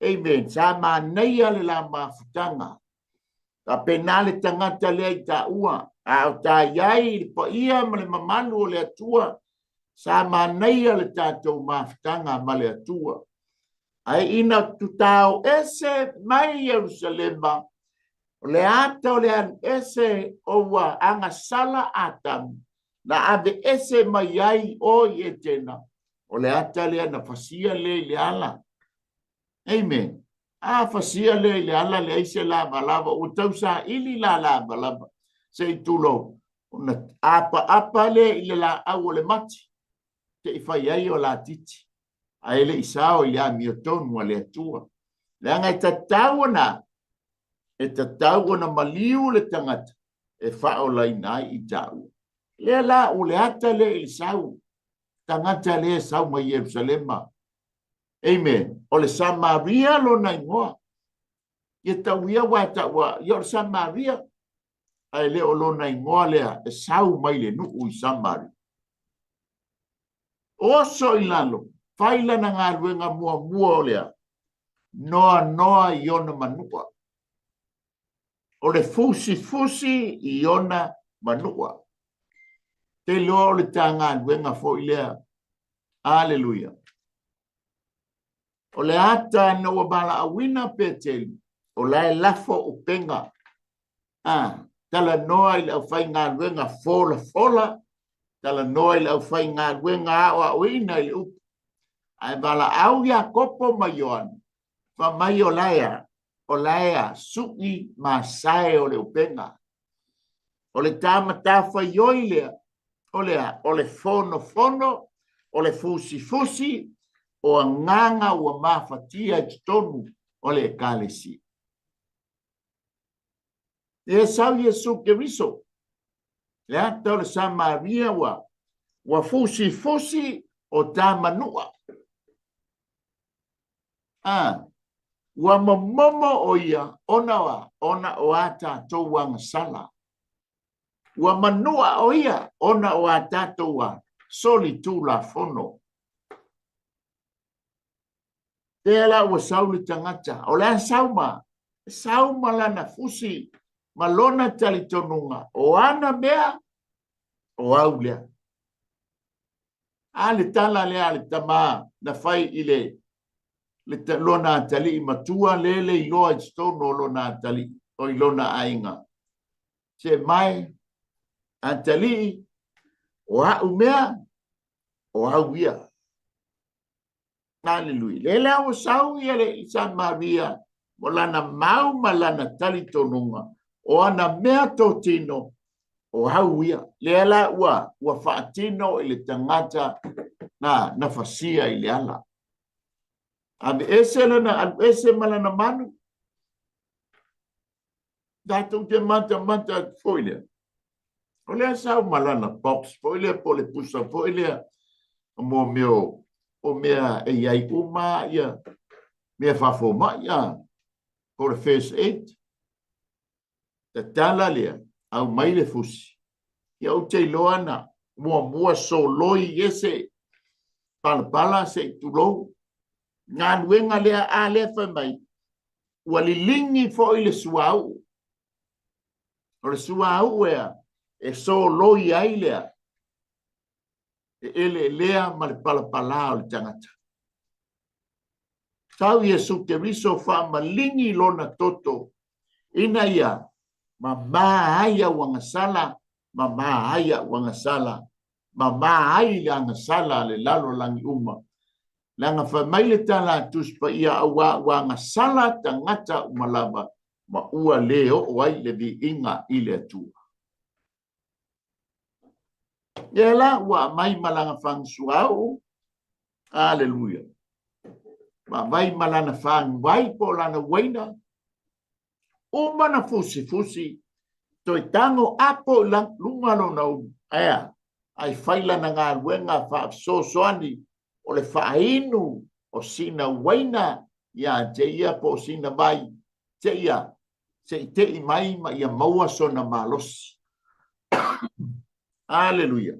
amen, sa manaia le la mafutaga. Faapena le tagata lea i taua, a o ta i ai i le paia ma le mamalu o le Atua, sa manaia le tatou mafutaga ma le Atua. Ae ina tutao ese mai Ierusalema, o le ata o le alu ese o ua agasala Atamu, na ave ese mai ai o i Etena, o le ata lea na fasia lea i le ala. Amen. A fasia lea i le ala, leai se lavalava, ua tau saili la lavalava, se i tulou, ona apaapa lea i le laau o le mati, te i fai ai o latiti, ae le i sao i le amiotonu a le Atua. Leaga e tatau ona, e tatau ona maliu le tagata e faaolaina ai i taua. Lea la o le ata lea i le sau, tagata lea e sau mai Ierusalema. Amen. O le Samaria lona igoa. Ia tau ia ua e taua, ia o le Samaria, ae le o lona igoa lea e sau mai le nuu i Samaria. Oso i lalo, fai lana galuega muamua o lea, noanoa i ona manua. O le fusifusi i ona manua. Te iloa o le ta galuega foi lea. Aleluia. O le ata na ua valaauina Petelu, o la e lafo upega. A, talanoa i le aufaigaluega folafola, talanoa i le aufaigaluega aoaoina i le upu. Ae valaau Iakopo ma Ioane, fai mai o la e a, o la e a suʻi masae o le upega. O le ta matafaioi lea, o le a? O le fonofono, o le fusifusi, o agaga ua mafatia i totonu o le Ekalesia. E sau Iesu Keriso, le ata o le Samaria ua, ua fusifusi o ta manua. A, ua momomo o ia ona o a? Ona o a tatou agasala. Ua manua o ia ona o a tatou a solitulafono. Lea la ua sau le tagata, o le a sau ma? Sau ma lana fusi ma lona talitonuga, o ana mea, o au lea. A le tala lea a le tama na fai i le, le lona atalii matua le le iloa i totonu o lona atalii, o i lona aiga. Se mai, atalii, o a'u mea, o au ia. Aleluia. Lea la ua sau ia le Samaria mo lana mau ma lana talitonuga, o ana mea totino, o au ia. Lea la ua, ua faatino i le tagata na, na fasia i le ala. Ave ese lana, alu ese ma lana manu. Tatou te matamata atu foi lea. O lea sau ma lana box foi lea, po o le pusa foi lea, mo mea o, o mea e i ai uma ia mea faafomai, a, po o le first aid. Tatala lea, aumai le fusi. Ia ou te iloa na muamua soloi ese palapala se i tulou. Galuega lea, a lea fai mai, ua liligi foi le suauu. O le suauu ea e soloi ai lea. E eleelea ma le palapalā o le tagata. Tau Iesu Keriso faamaligi lona toto ina ia mamā ai au agasala, mamā ai a'u agasala, mamā ai le agasala a le lalolagi uma. Leaga fai mai le tala a Tusi Paia, Auā ua agasala tagata uma lava, ma ua lē oo ai le viiga i le Atua. Lea la ua aumai ma lana fagasuauu, aleluia, ua aumai ma lana faguvai po o lana uaina, uma na fusifusi, toe tago apo i luga lona ulu, ae a? Ae fai lana galuega faafesoasoani o le faainu o sina uaina ia te ia po o sina vai seia se i tei mai ma ia maua sona malosi. Aleluia!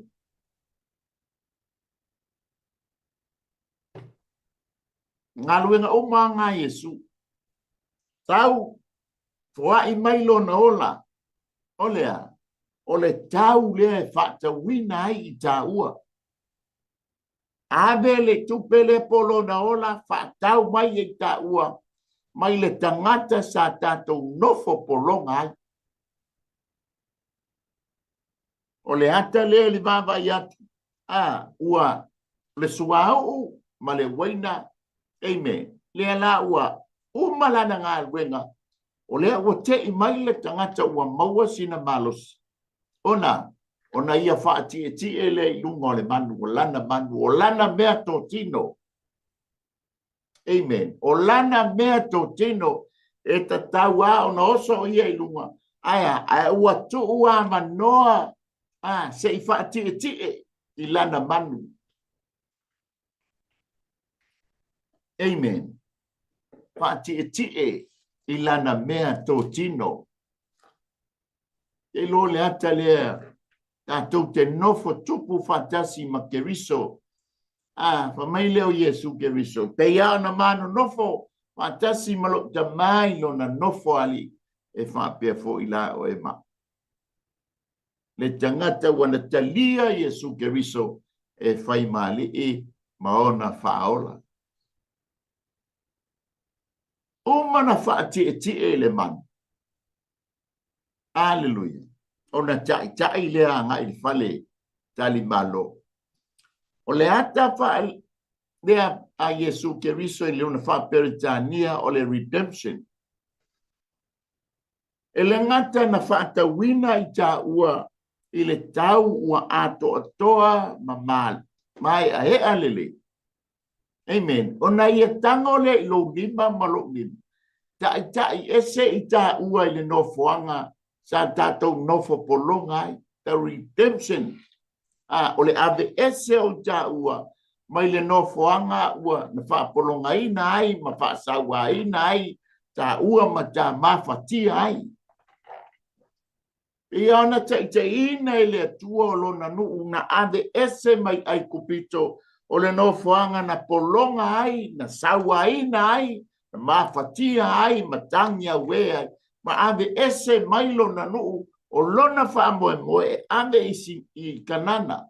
Galuega uma a Iesu. Tau foai mai lona ola. O le a? O le tau lea e faatauina ai i taua. Ave le tupe lea po o lona ola faatau mai e i taua mai le tagata sa tatou nofo pologa ai. O le ata lea i le vaavaai atu, a, ua le suauu ma le uaina, amen, lea la ua uma lana galuega, o lea ua tei mai le tagata ua maua sina malosi, ona, ona ia faatietie lea i luga o le manu, o lana manu, o lana mea totino. Amen. O lana mea totino e tatau lava ona oso o ia i luga, ae a? Ae ua tuu avanoa a, se i faatietie i lana manu. Amen. Faatietie i lana mea totino. Te iloa le ata lea tatou te nofo tupu faatasi ma Keriso. A, fai mai lea o Iesu Keriso, pei lava ona ma nonofo faatasi ma lou Tama i lona nofo alii, e faapea foi la oe ma le tagata ua na talia Iesu Keriso e fai ma alii ma ona faaola. Uma na faatietie i le manu. Aleluia. Ona taʻitaʻi lea agai i le fale tali malo. O le ata faa lea a Iesu Keriso i lona faa-Peretania o le redemption. E le gata na faatauina i taua i le tau ua atoatoa ma maeaea lelei, Amen. Ona ia tago lea i lou lima ma lou lima, taʻitaʻi ese i taua i le nofoaga sa tatou nofo pologa ai. The redemption. A, o le ave ese o i taua mai le nofoaga ua na faapologaina ai ma faasauaina ai taua ma ta mafatia ai. Pei ona taitaiina e le Atua o lona nuu na ave ese mai Aikupito, o le nofoaga na pologa ai, na sauaina ai, na mafatia ai ma tagi auē ai, ma ave ese mai lona nuu o lona faamoemoe e ave i Kanana.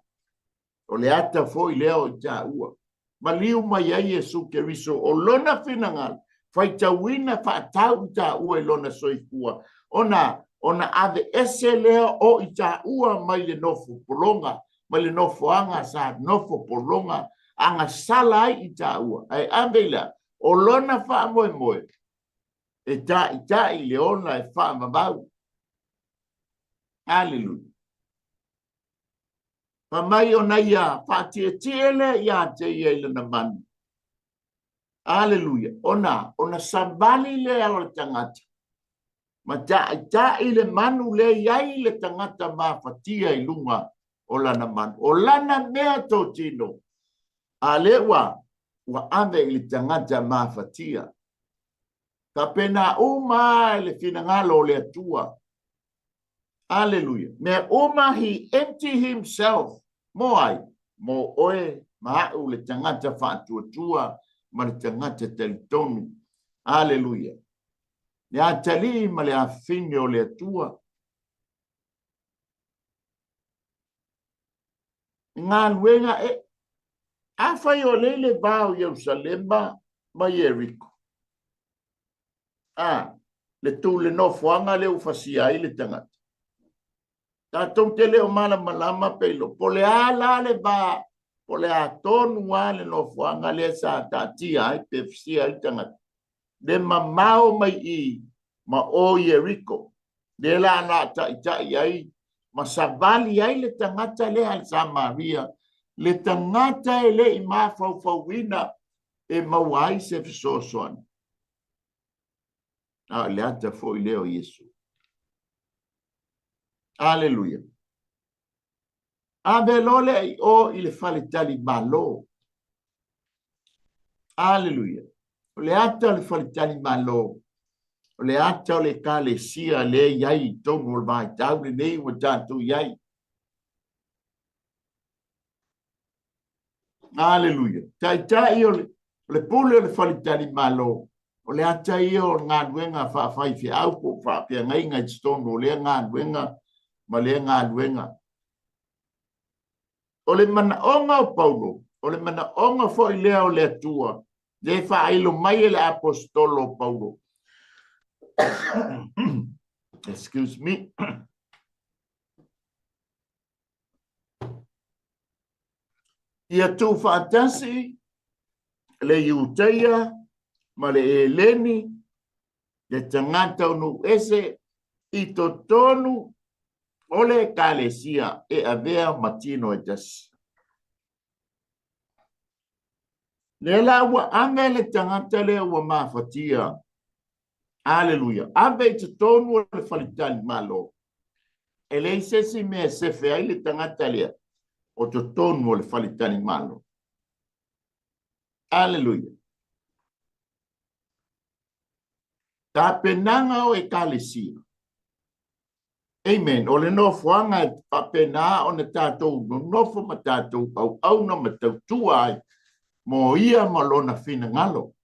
O le ata foi lea o i taua. Maliu mai ai Iesu Keriso, o lona finagalo, faitauina faatau i taua i lona soifua, ona, ona ave ese lea o i taua mai le nofo pologa, mai le nofoaga sa nofo pologa, agasala ai i taua, ae ave i le a? O lona faamoemoe, e taʻitaʻi le ola e faavavau. Aleluia. Fai mai ona ia faatietie lea ia te ia i lana manu. Aleluia. Ona, ona savali lea o le tagata. Ma taʻitaʻi le manu lea i ai le tagata mafatia i luga o lana manu. O lana mea totino, a lea ua, ua ave i le tagata mafatia. Faapena uma le finagalo o le Atua. Aleluia. Mea uma, he empty himself. Mo ai? Mo oe ma aʻu le tagata faatuatua ma le tagata talitonu. Aleluia. Le atalii ma le afafine o le Atua. Galuega e afai o lea i le va o Ierusalema ma Ieriko, a le tu le nofoaga lea ua fasia ai le tagata, tatou te le o malamalama pe ilo po le a la le va, po le a tonu lava le nofoaga lea sa taatia ai pe fasia ai le tagata, le mamao mai i ma o Ieriko, lea la na taitai ai ma savali ai le tagata lea a le Samaria, le tagata e le i mafaufauina e maua ai se fesoasoani. A o le ata foi lea o Iesu. Aleluia. Ave loa lea i o i le faletalimalo. Aleluia. O le ata o le faletalimalo, o le ata o le ekalesia lea i ai i totonu o le vaitau lenei ua tatou i ai. Aleluia. Taitai o le, o le pule o le faletalimalo, o le ata ia o le galuega faafaifeau po o faafeagaiga i totonu o lea galuega ma lea galuega. O le manaoga o Paulo, o le manaoga foi lea o le Atua, lea e faailo mai e le aposetolo o Paulo. Excuse me. Ia tuufaatasi le Iutaia ma le Eleni, le tagata o nuu ese, i totonu o le Ekalesia e avea ma tino e tasi. Lea la ua ave le tagata lea ua mafatia, aleluia, ave i totonu o le faletalimalo. E leai se isi mea e sefe ai le tagata lea o totonu o le faletalimalo. Aleluia. Tapenaga o ekalesia. Amen. O le nofoaga e faapena ona tatou nonofo ma tatou auauna ma tautua ai mo ia ma lona finagalo.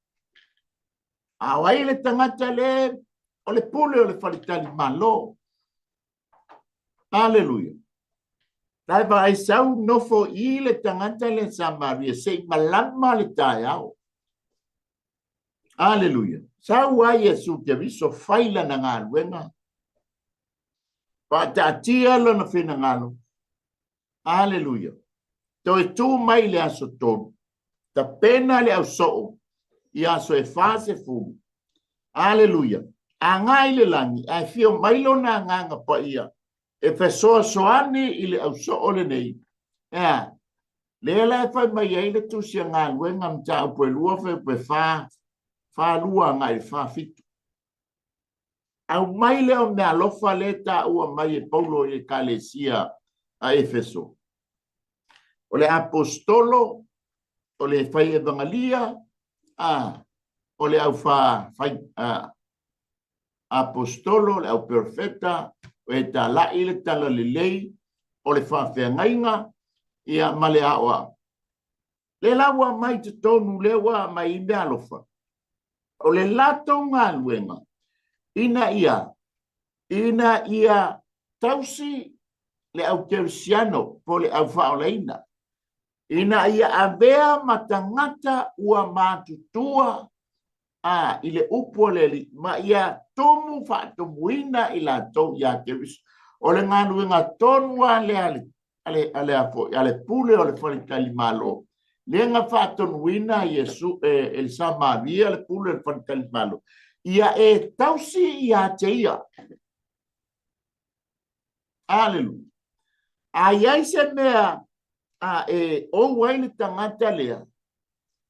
A o ai le tagata le o le pule o le faletalimalo? Aleluia. La e vaai sau nofo i le tagata le Samaria se i malama le taeao. Aleluia. Sau ai Iesu Keriso fai lana galuega, faataatia lona finagalo. Aleluia. Toe tu mai le aso 3, tapena le ausoo i aso e 40. Aleluia. Agai le lagi, ae fio mai lona agaga paia e fesoasoani i le ausoo lenei. Ea, lea la e fai mai ai le tusi a galuega mataupu e 2 fuaiupu e 4, 42 agai le 47. Aumai lea o meaalofa lea e taua mai e Paulo i ekalesia a Efeso. O le apostolo, o le fai evangelia, a, o le au fa, fai, a, apostolo, le au perofeta, o e talai le talalelei, o le faafeagaiga, ia ma le aoao. Le la ua mai totonu, lea ua mai i meaalofa. O le latou galuega, ina ia, ina ia tausi le au kerisiano po le au faaolaina, ina ia avea ma tagata ua matutua a i le upu a le Alii, ma ia tumu faatumuina i latou ia Keriso. O le galuega tonu lava lea a le, a le, a le, a foi, a le pule o le faletalimalo, lea na faatonuina Iesu e, e le Samaria le pule o le faletalimalo, ia e tausi ia te ia. Aleluia. A i ai se mea a e ou ai le tagata lea,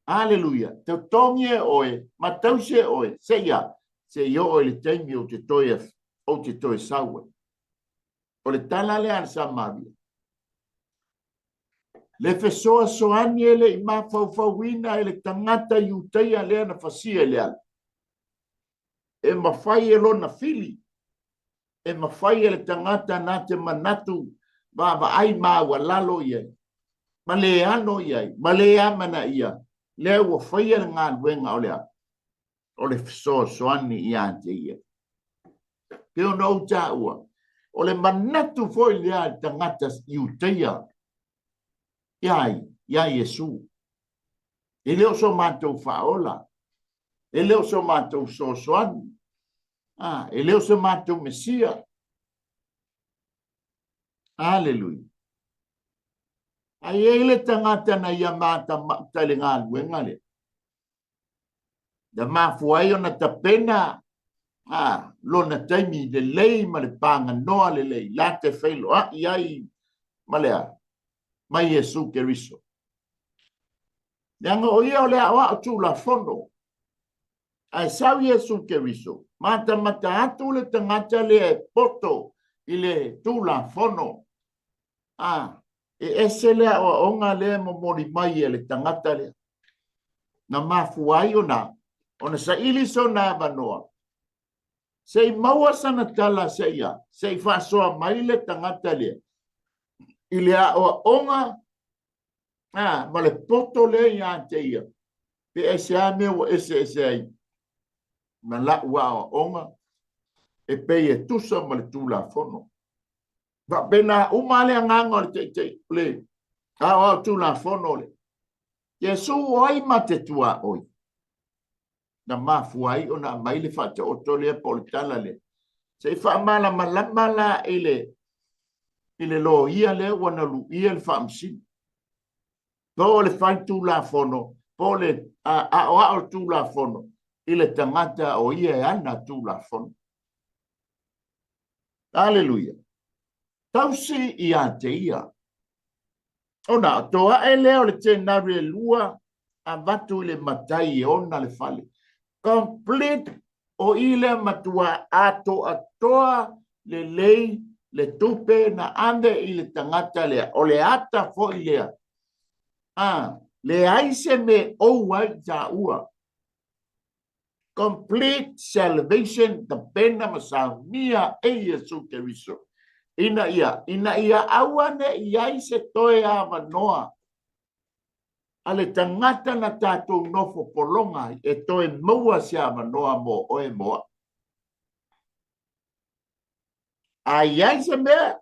aleluia, totogi e oe ma tausi e oe, seia, se i oo i le taimi ou te toe, ou te toe sau ai. O le tala lea a le Samaria. Le fesoasoani e le i mafaufauina e le tagata Iutaia lea na fasia i le ala. E mafai e lona fili, e mafai e le tagata na te manatu vaavaai maualalo i ai, ma le ano i ai, ma le amanaia, lea ua faia le galuega o le a? O le fesoasoani ia te ia. Pei ona ou taua, o le manatu foi lea i le tagata Iutaia. Ia ai? Ia Iesu. E le o so matou faaola, e le o so matou fesoasoani, a, e le o so matou Mesia. Aleluia. Ae i ai le tagata na ia matamata i le galuega lea. Na mafua ai ona tapena a, lona taimi lelei ma le paganoa lelei la te feiloai ai ma le a? Ma Iesu Keriso. Leaga o ia o le aoao tulafono. Ae sau Iesu Keriso, matamata atu le tagata lea e poto i le tulafono. A, e ese le aoaoga lea e momoli mai e le tagata lea. Na mafua ai ona ona saili sona avanoa se i maua sana tala se i a, se i faasoa mai le tagata lea i le aoaoga a, ma le poto lea ia te ia, pe aisea mea ua eseese ai ma la'u aoaoga e pei e tusa ma le Tulafono. Faapena uma le agaga o le Taitai, o le aoao Tulafono le Iesu o ai ma te tuaoi na mafua ai ona aumai le faataoto lea po o le tala lea. Se i faamalamalama la i le i le loia lea ua na luia le faamasino. Po o le faitulafono, po o le aoao tulafono i le tagata o ia e ana tulafono. Aleluia. Tausi ia te ia. Ona toa'e lea o le tenari e lua avatu i le matai e ona le fale. Complete o i lea matua atoatoa lelei le tupe na ave i le tagata lea. O le ata foi lea. A, leai se mea ou ai i taua. Complete salvation tapena ma saunia e Iesu Keriso. Ina ia, ina ia aua ne i ai se toe avanoa a le tagata na tatou nofo pologa ai e toe maua se avanoa mo oe mo au. A i ai se mea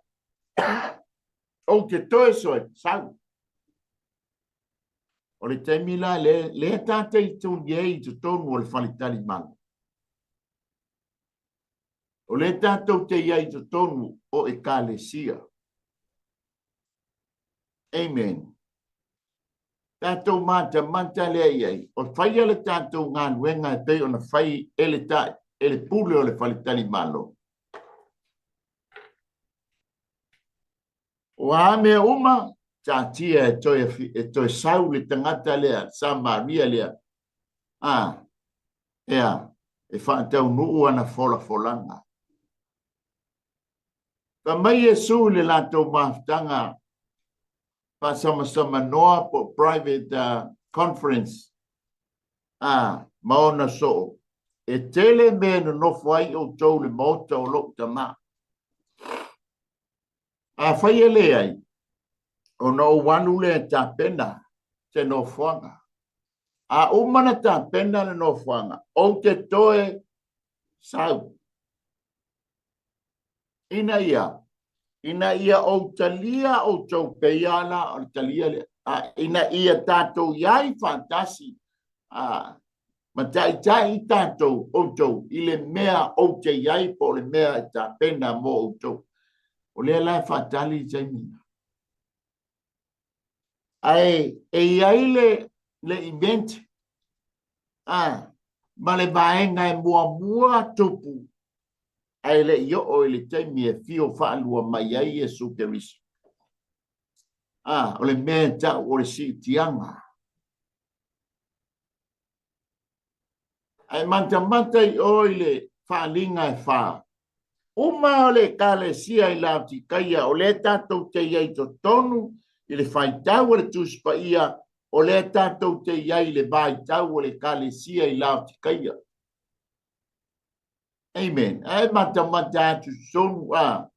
ou te toe soe, sau. O le taimi la lea, lea tātou te i ai i totonu o le faletalimalo. O lea tātou te i ai i totonu o ekalesia. Amen. Tātou matamata lea i ai, o faia le tātou galuega e pei ona fai e le, ta, e le pule o le faletalimalo. O a mea uma, taatia e toe, e toe sau le tagata lea, Samaria lea, a, ea, e faataunuu ana folafolaga. Fai mai Iesu i le latou mafutaga faasamasamanoa po o private conference, a, ma ona soo, e tele mea e nonofo ai outou i le maota o lou Tama. Afai e leai, ona ou alu lea e tapena se nofoaga. A uma na tapena le nofoaga, ou te toe sau. Ina ia, ina ia ou talia outou peia la o le talia lea, a, ina ia tatou i ai faatasi, a, ma taitai tatou outou i le mea ou te i ai po o le mea e tapena mo outou. O lea la e faatali le taimi. Ae e i ai le, le event a, ma le vaega e muamua tupu ae le i oo i le taimi e fio faalua mai ai Iesu Keriso. A, o le mea e tau o le siitiaga. Ae matamata i o i le faaaliga e fa. Uma o le Ekalesia i Laotikaia, o lea tatou te i ai i totonu i le faitau a le Tusi Paia, o lea tatou te i ai i le vaitau o le Ekalesia i Laotikaia. Amen. Ae matamata atu totonu a.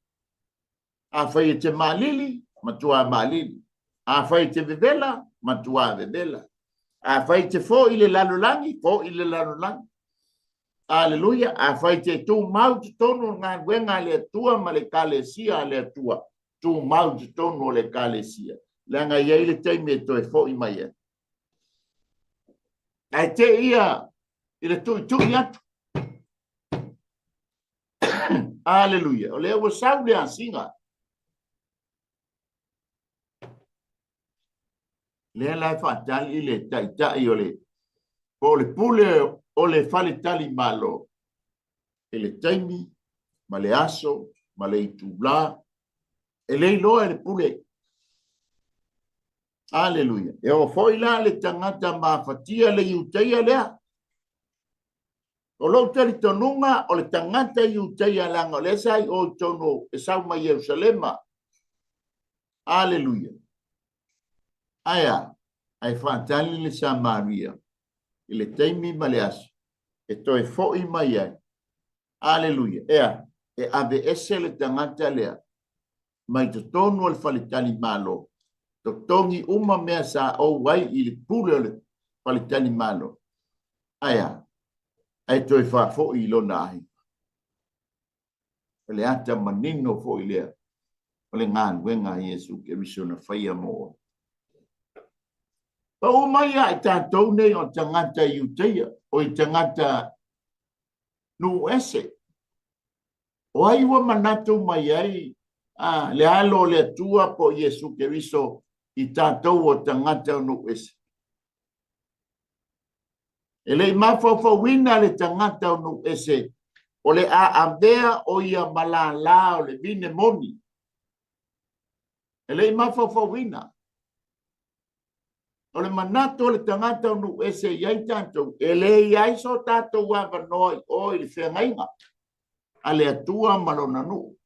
Afai e te maalili, matua maalili. Afai e te vevela, matua vevela. Afai e te foi i le lalolagi, foi i le lalolagi. Aleluia. Afai e te tumau totonu o le galuega a le Atua ma le Ekalesia a le Atua, tumau totonu o le Ekalesia. Leaga e i ai le taimi e toe foi mai ai. Ae te ia i le tuitui atu. Aleluia. O lea ua sau le asiga. Lea la e faatali le taitai o le po o le pule o le faletali malo i le taimi ma le aso ma le itulā e le iloa e le pule. Aleluia. E oo foi la le tagata mafatia le Iutaia lea. O lou talitonuga o le tagata Iutaia leaga o lea sa i o i totonu e sau mai Ierusalema. Aleluia. Ae a? Ae faatali le Samaria i le taimi ma le aso e toe foi mai ai. Aleluia. Ea, e aveese le tagata lea mai totonu o le faletalimalo, totogi uma mea sa ou ai i le pule o le faletalimalo. Ae a? Ae toe faafoi i lona aiga. O le ata manino foi lea o le galuega a Iesu Keriso na faia mo oe. Pau mai ia i tatou nei o tagata Iutaia, o i tagata nuu ese. O ai ua manatu mai ai a, le alo o le Atua po o Iesu Keriso i tatou o tagata o nuu ese? E le i mafaufauina le tagata o nuu ese o le a avea o ia ma lālā o le vine moni. E le i mafaufauina. O le manatu o le tagata o nuu ese i ai tatou, e le i ai so tatou avanoa i o i le feagaiga a le Atua ma lona nuu.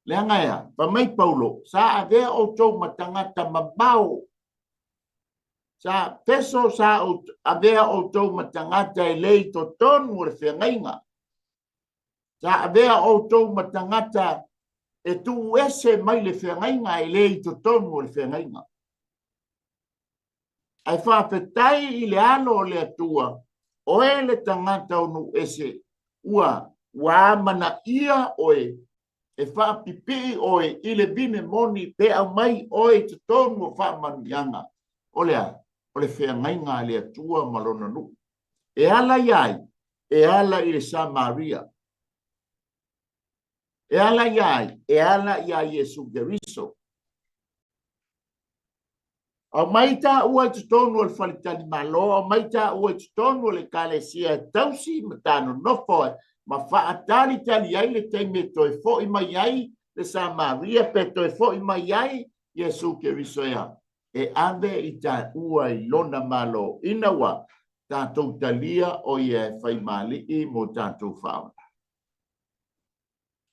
Leaga e a? Fai mai Paulo, sa avea outou ma tagata mamao. Sa peso sa avea outou ma tagata e le i totonu o le feagaiga. Sa avea outou ma tagata e tuu ese mai le feagaiga e le i totonu o le feagaiga. Ae faafetai i le alo o le Atua, oe le tagata o nuu ese, ua ua amanaia oe e faapipii oe i le vine moni pe aumai oe i totonu o faamanuiaga. O le a? O le feagaiga a le Atua ma lona nuu. E ala ia ai? E ala i le Samaria. E ala ia ai? E ala iā Iesu Keriso. Aumai taua i totonu o le faletalimalo, aumai taua i totonu o le ekalesia e tausi ma tanonofo ai ma faatalitali ai le taimi e toe foi mai ai le Samaria pe toe foi mai ai Iesu Keriso e a? E ave i taua i lona Malo ina ua tatou talia o ia e fai ma Alii mo tatou faaola.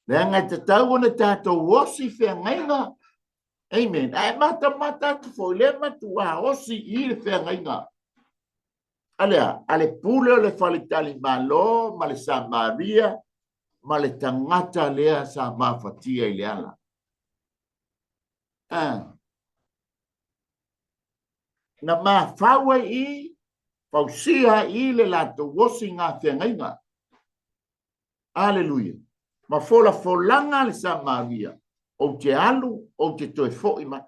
Leaga e tatau ona tatou osi feagaiga. Amen. Ae matamata atu foi lea matuā osi i le feagaiga. A le a? A le pule o le faletalimalo ma le Samaria ma le tagata lea sa mafatia i le ala. Ah. Na mafau ai i, fausia ai i le latou osi ngā feagaiga. Aleluia! Ma folafolaga le Samaria, ou te alu, ou te toe foi mai.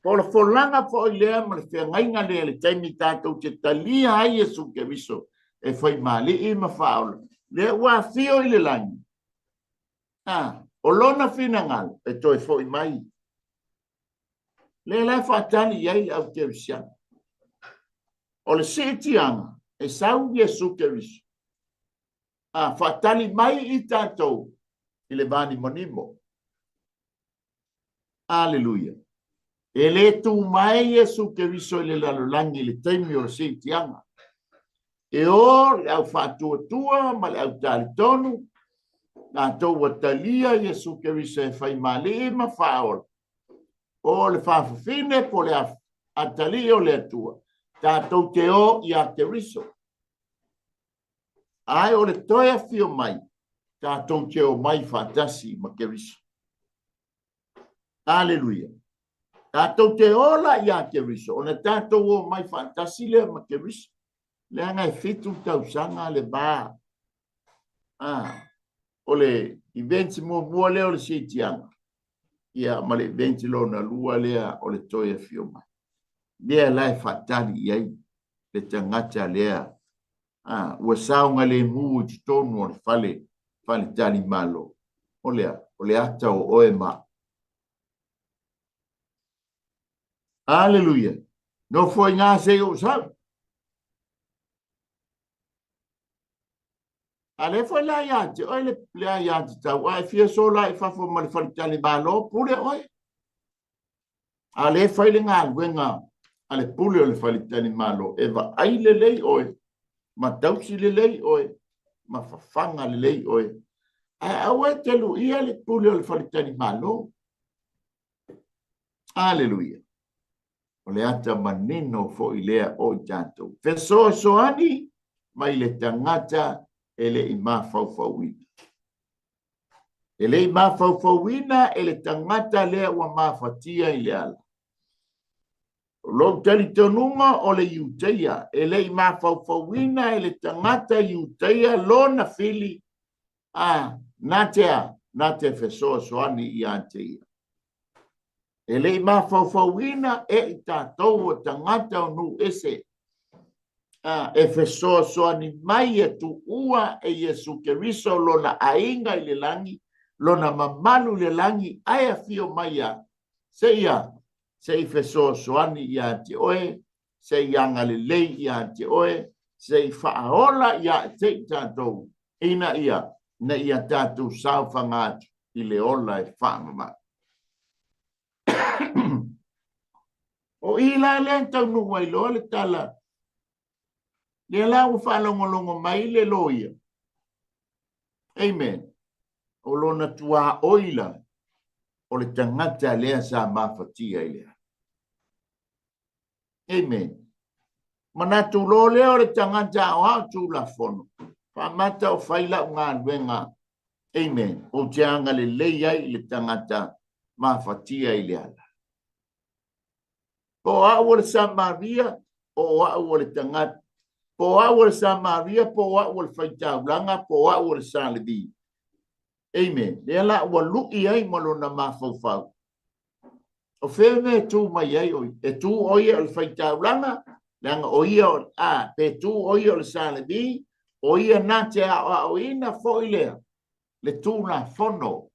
Folafolaga foi lea ma le feagaiga lea i le taimi tatou te talia ai Iesu Keriso e fai ma Alii ma Faaola, lea ua afio i le lagi. A, o lona finagalo e toe foi mai. Lea la e faatali i ai le au kerisiano. O le siitiaga e sau Iesu Keriso, a faatali mai i tatou i le vanimonimo. Aleluia. E le tu mai Iesu Keriso i le lalolagi i le taimi o le siitiaga. E o le au faatuatua ma le au talitonu, tatou ua talia Iesu Keriso e fai ma Alii ma Faaola. O le faafafine po o le atalii o le Atua, tatou te o iā Keriso. Ae o le toe afio mai, tatou te o mai faatasi ma Keriso. Aleluia. Tatou te ola iā Keriso, ona tatou o mai faatasi lea ma Keriso. Leaga e 7 tausaga le va. Ah, o le event muamua lea o le siitiaga. Ia, ma le event lona lua lea o le toe afio mai. Lea la e faatali i ai le tagata lea a, ua saogalemu i totonu o le fale faletalimalo. O le a? O le ata o oe ma au. Aleluia! Nofo i ina se i ou sau. A lea foi la ia te oe le, le aiatatau, a e fia sola i fafo ma le faletalimalo, pule oe. A lea e fai le galuega a le pule o le faletalimalo, e vaai lelei oe, ma tausi lelei oe, ma fafaga lelei oe. Ae aua e te luia le pule o le faletalimalo. Aleluia! O le ata manino foi lea o i tatou. Fesoasoani mai le tagata e le i mafaufauina. E le i mafaufauina e le tagata lea ua mafatia i le ala. O lou talitonuga o le Iuteia, e le i mafaufauina e le tagata Iuteia lona fili, a, na te a, na te fesoasoani ia te ia. E le i mafaufauina e i tatou o tagata o nuu ese, a, e fesoasoani mai e tuua e Iesu Keriso lona aiga i le lagi, lona mamalu i le lagi, ae afio mai a, se i a, se i fesoasoani ia te oe, se i agalelei ia te oe, se i faaola ia te i tatou, ina ia, ina ia tatou saofaga atu i le ola e faavavau. O i la lea e taunuu ai loa le tala, lea la ua faalogologo mai le loia. Amen. O lona tuaoi la, o le tagata lea sa mafatia i le ala. Amen. Manatu loa lea o le tagata aoao Tulafono, faamata o fai lau galuega. Amen. Ou te agalelei ai i le tagata mafatia i le ala. Po o au o le Samaria, po o au o le tagata, po o au o le Samaria, po o au o le faitaulaga, po o au o le Salevi. Amen. Lea la ua lui ai ma lona mafaufau. O fea mea e tu mai ai o ia? E tu o ia o le faitaulaga, leaga o ia o, a, pe tu o ia o le Salevi, o ia na te aoaoina foi lea, le Tulafono.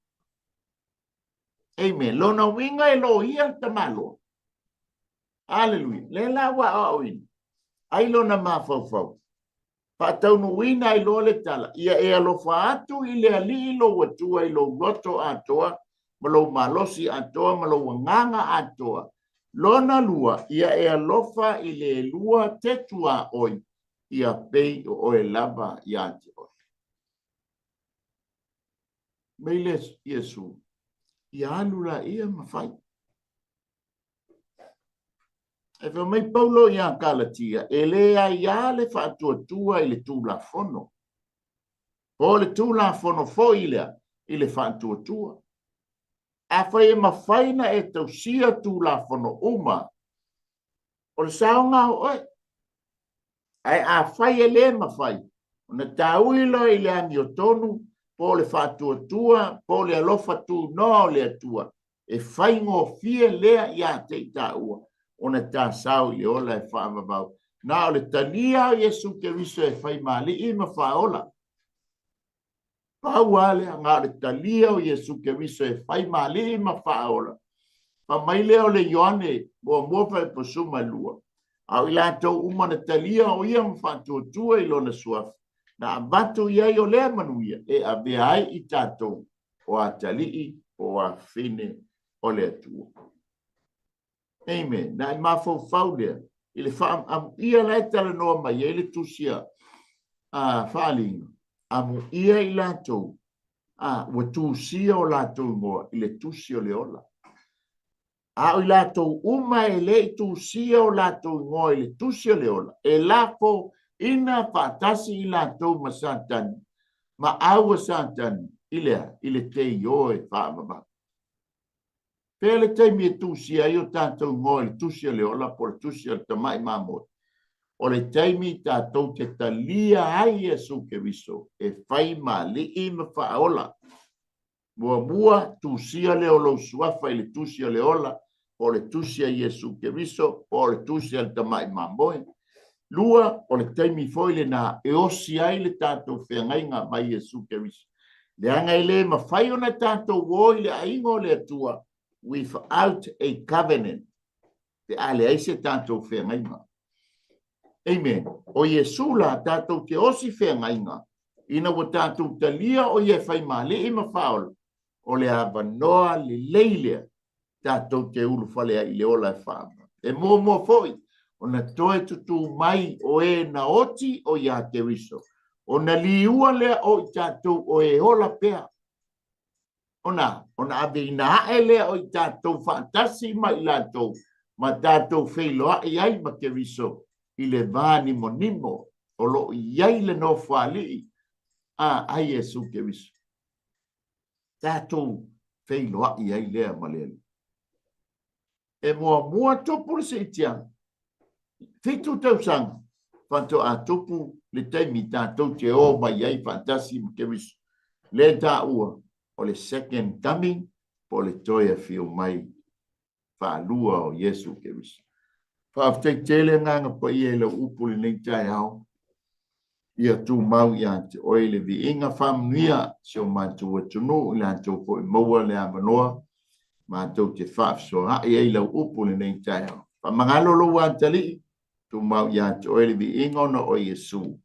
Amen. Lona uiga e loia le tamaloa. Aleluia. Lea la ua aoaoina ai lona mafaufau. Faataunuuina ai loa le tala, ia e alofa atu i le Alii lou Atua i lou loto atoa, ma lou malosi atoa, ma lou agaga atoa. Lona lua, ia e alofa i le lua te tuaoi, ia pei o oe lava ia te oe. Mai le Iesu, ia alu laia ma fai. E fai mai Paulo ia Galatia, e le aiā le faatuatua i le Tulafono. Po o le Tulafono foi lea i le faatuatua. Afai e mafai na e tausia Tulafono uma, o le saoga o oe. Ae afai e le mafai, ona taui loa i le amiotonu, po o le faatuatua, po o le alofa tunoa o le Atua, e faigofie lea ia te i taua ona ta sao i le ola e faavavau. Na o le talia o Iesu Keriso e fai ma Alii ma Faaola. Pau lava lea, na o le talia o Iesu Keriso e fai ma Alii ma Faaola. Fai mai lea o le Ioane muamua faaiposuma lua, a o i latou uma na talia o ia ma faatuatua i lona suafa, na avatu i ai o lea manuia e avea ai i tatou o atalii po o afafine o le Atua. Amen. Na e mafaufau lea i le faamuia la e talanoa mai ai le tusi a Faaaliga, amuia i latou a ua tusia o latou igoa i le tusi o le ola. A o i latou uma e le i tusia o latou igoa i le tusi o le ola, e lafo ina faatasi i latou ma Satani, ma au a Satani i le a? I le teio e faavavau. Fea le taimi e tusia ai o tatou igoa i le tusi o le ola po o le tusi o le tamai mamoe? O le taimi tatou te talia ai Iesu Keriso e fai ma Alii ma Faaola. Muamua, tusia lea o lou suafa i le tusi o le ola, po o le tusi a Iesu Keriso, po o le tusi a le Tamai Mamoe. Lua, o le taimi foi lena e osi ai le tatou feagaiga ma Iesu Keriso. Leaga e le mafai ona tatou o i le aiga o le Atua without a covenant, pe a leai se tatou feagaiga. Amen. O Iesu la tatou te osi feagaiga ina ua tatou talia o ia e fai ma Alii ma Faaola, o le avanoa lelei lea tatou te ulufale ai i le ola e faavavau. E muamua foi ona toe tutū mai o e na oti o iā Keriso, ona liua lea o i tatou o e ola pea. Ona, ona aveina ae lea o i tatou faatasi ma i latou, ma tatou feiloai ai ma Keriso i le va nimonimo o lo o i ai le Nofoalii a a Iesu Keriso. Tatou feiloai ai lea ma le Alii. E muamua tupu le siitiaga, 7 tausaga faatoa tupu le taimi tatou te o mai ai faatasi ma Keriso, lea e taua o le second coming po o le toe afio mai faalua o Iesu Keriso. Faafetai tele Agaga Paia i lau upu i lenei taeao. Ia tumau ia te oe le viiga faamanuia si o matou atunuu i latou foi maua le avanoa matou te faafesoaai ai lau upu i lenei taeao. Faamagalo lou atalii, tumau ia te oe le viiga ona o Iesu.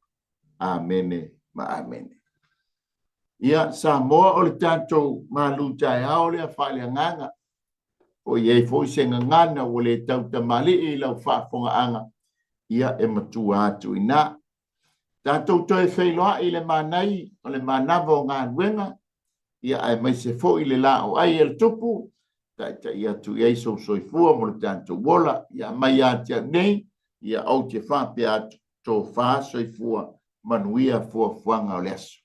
Amene ma amene. Ia, Samoa, o le tatou malu taeao lea faaleagaga. O i ai foi se gagana ua le tautamalii i lau faafofogaaga, ia e matua atu i ina. Tatou toe feiloai i le manai o le manava o galuega, ia aemaise foi le la o ai e le tupu, taitai atu i ai sou soifua mo le tatou ola, ia aumai ia te au nei, ia ou te faapea atu, tofa soifua, manuia fuafuaga o le aso.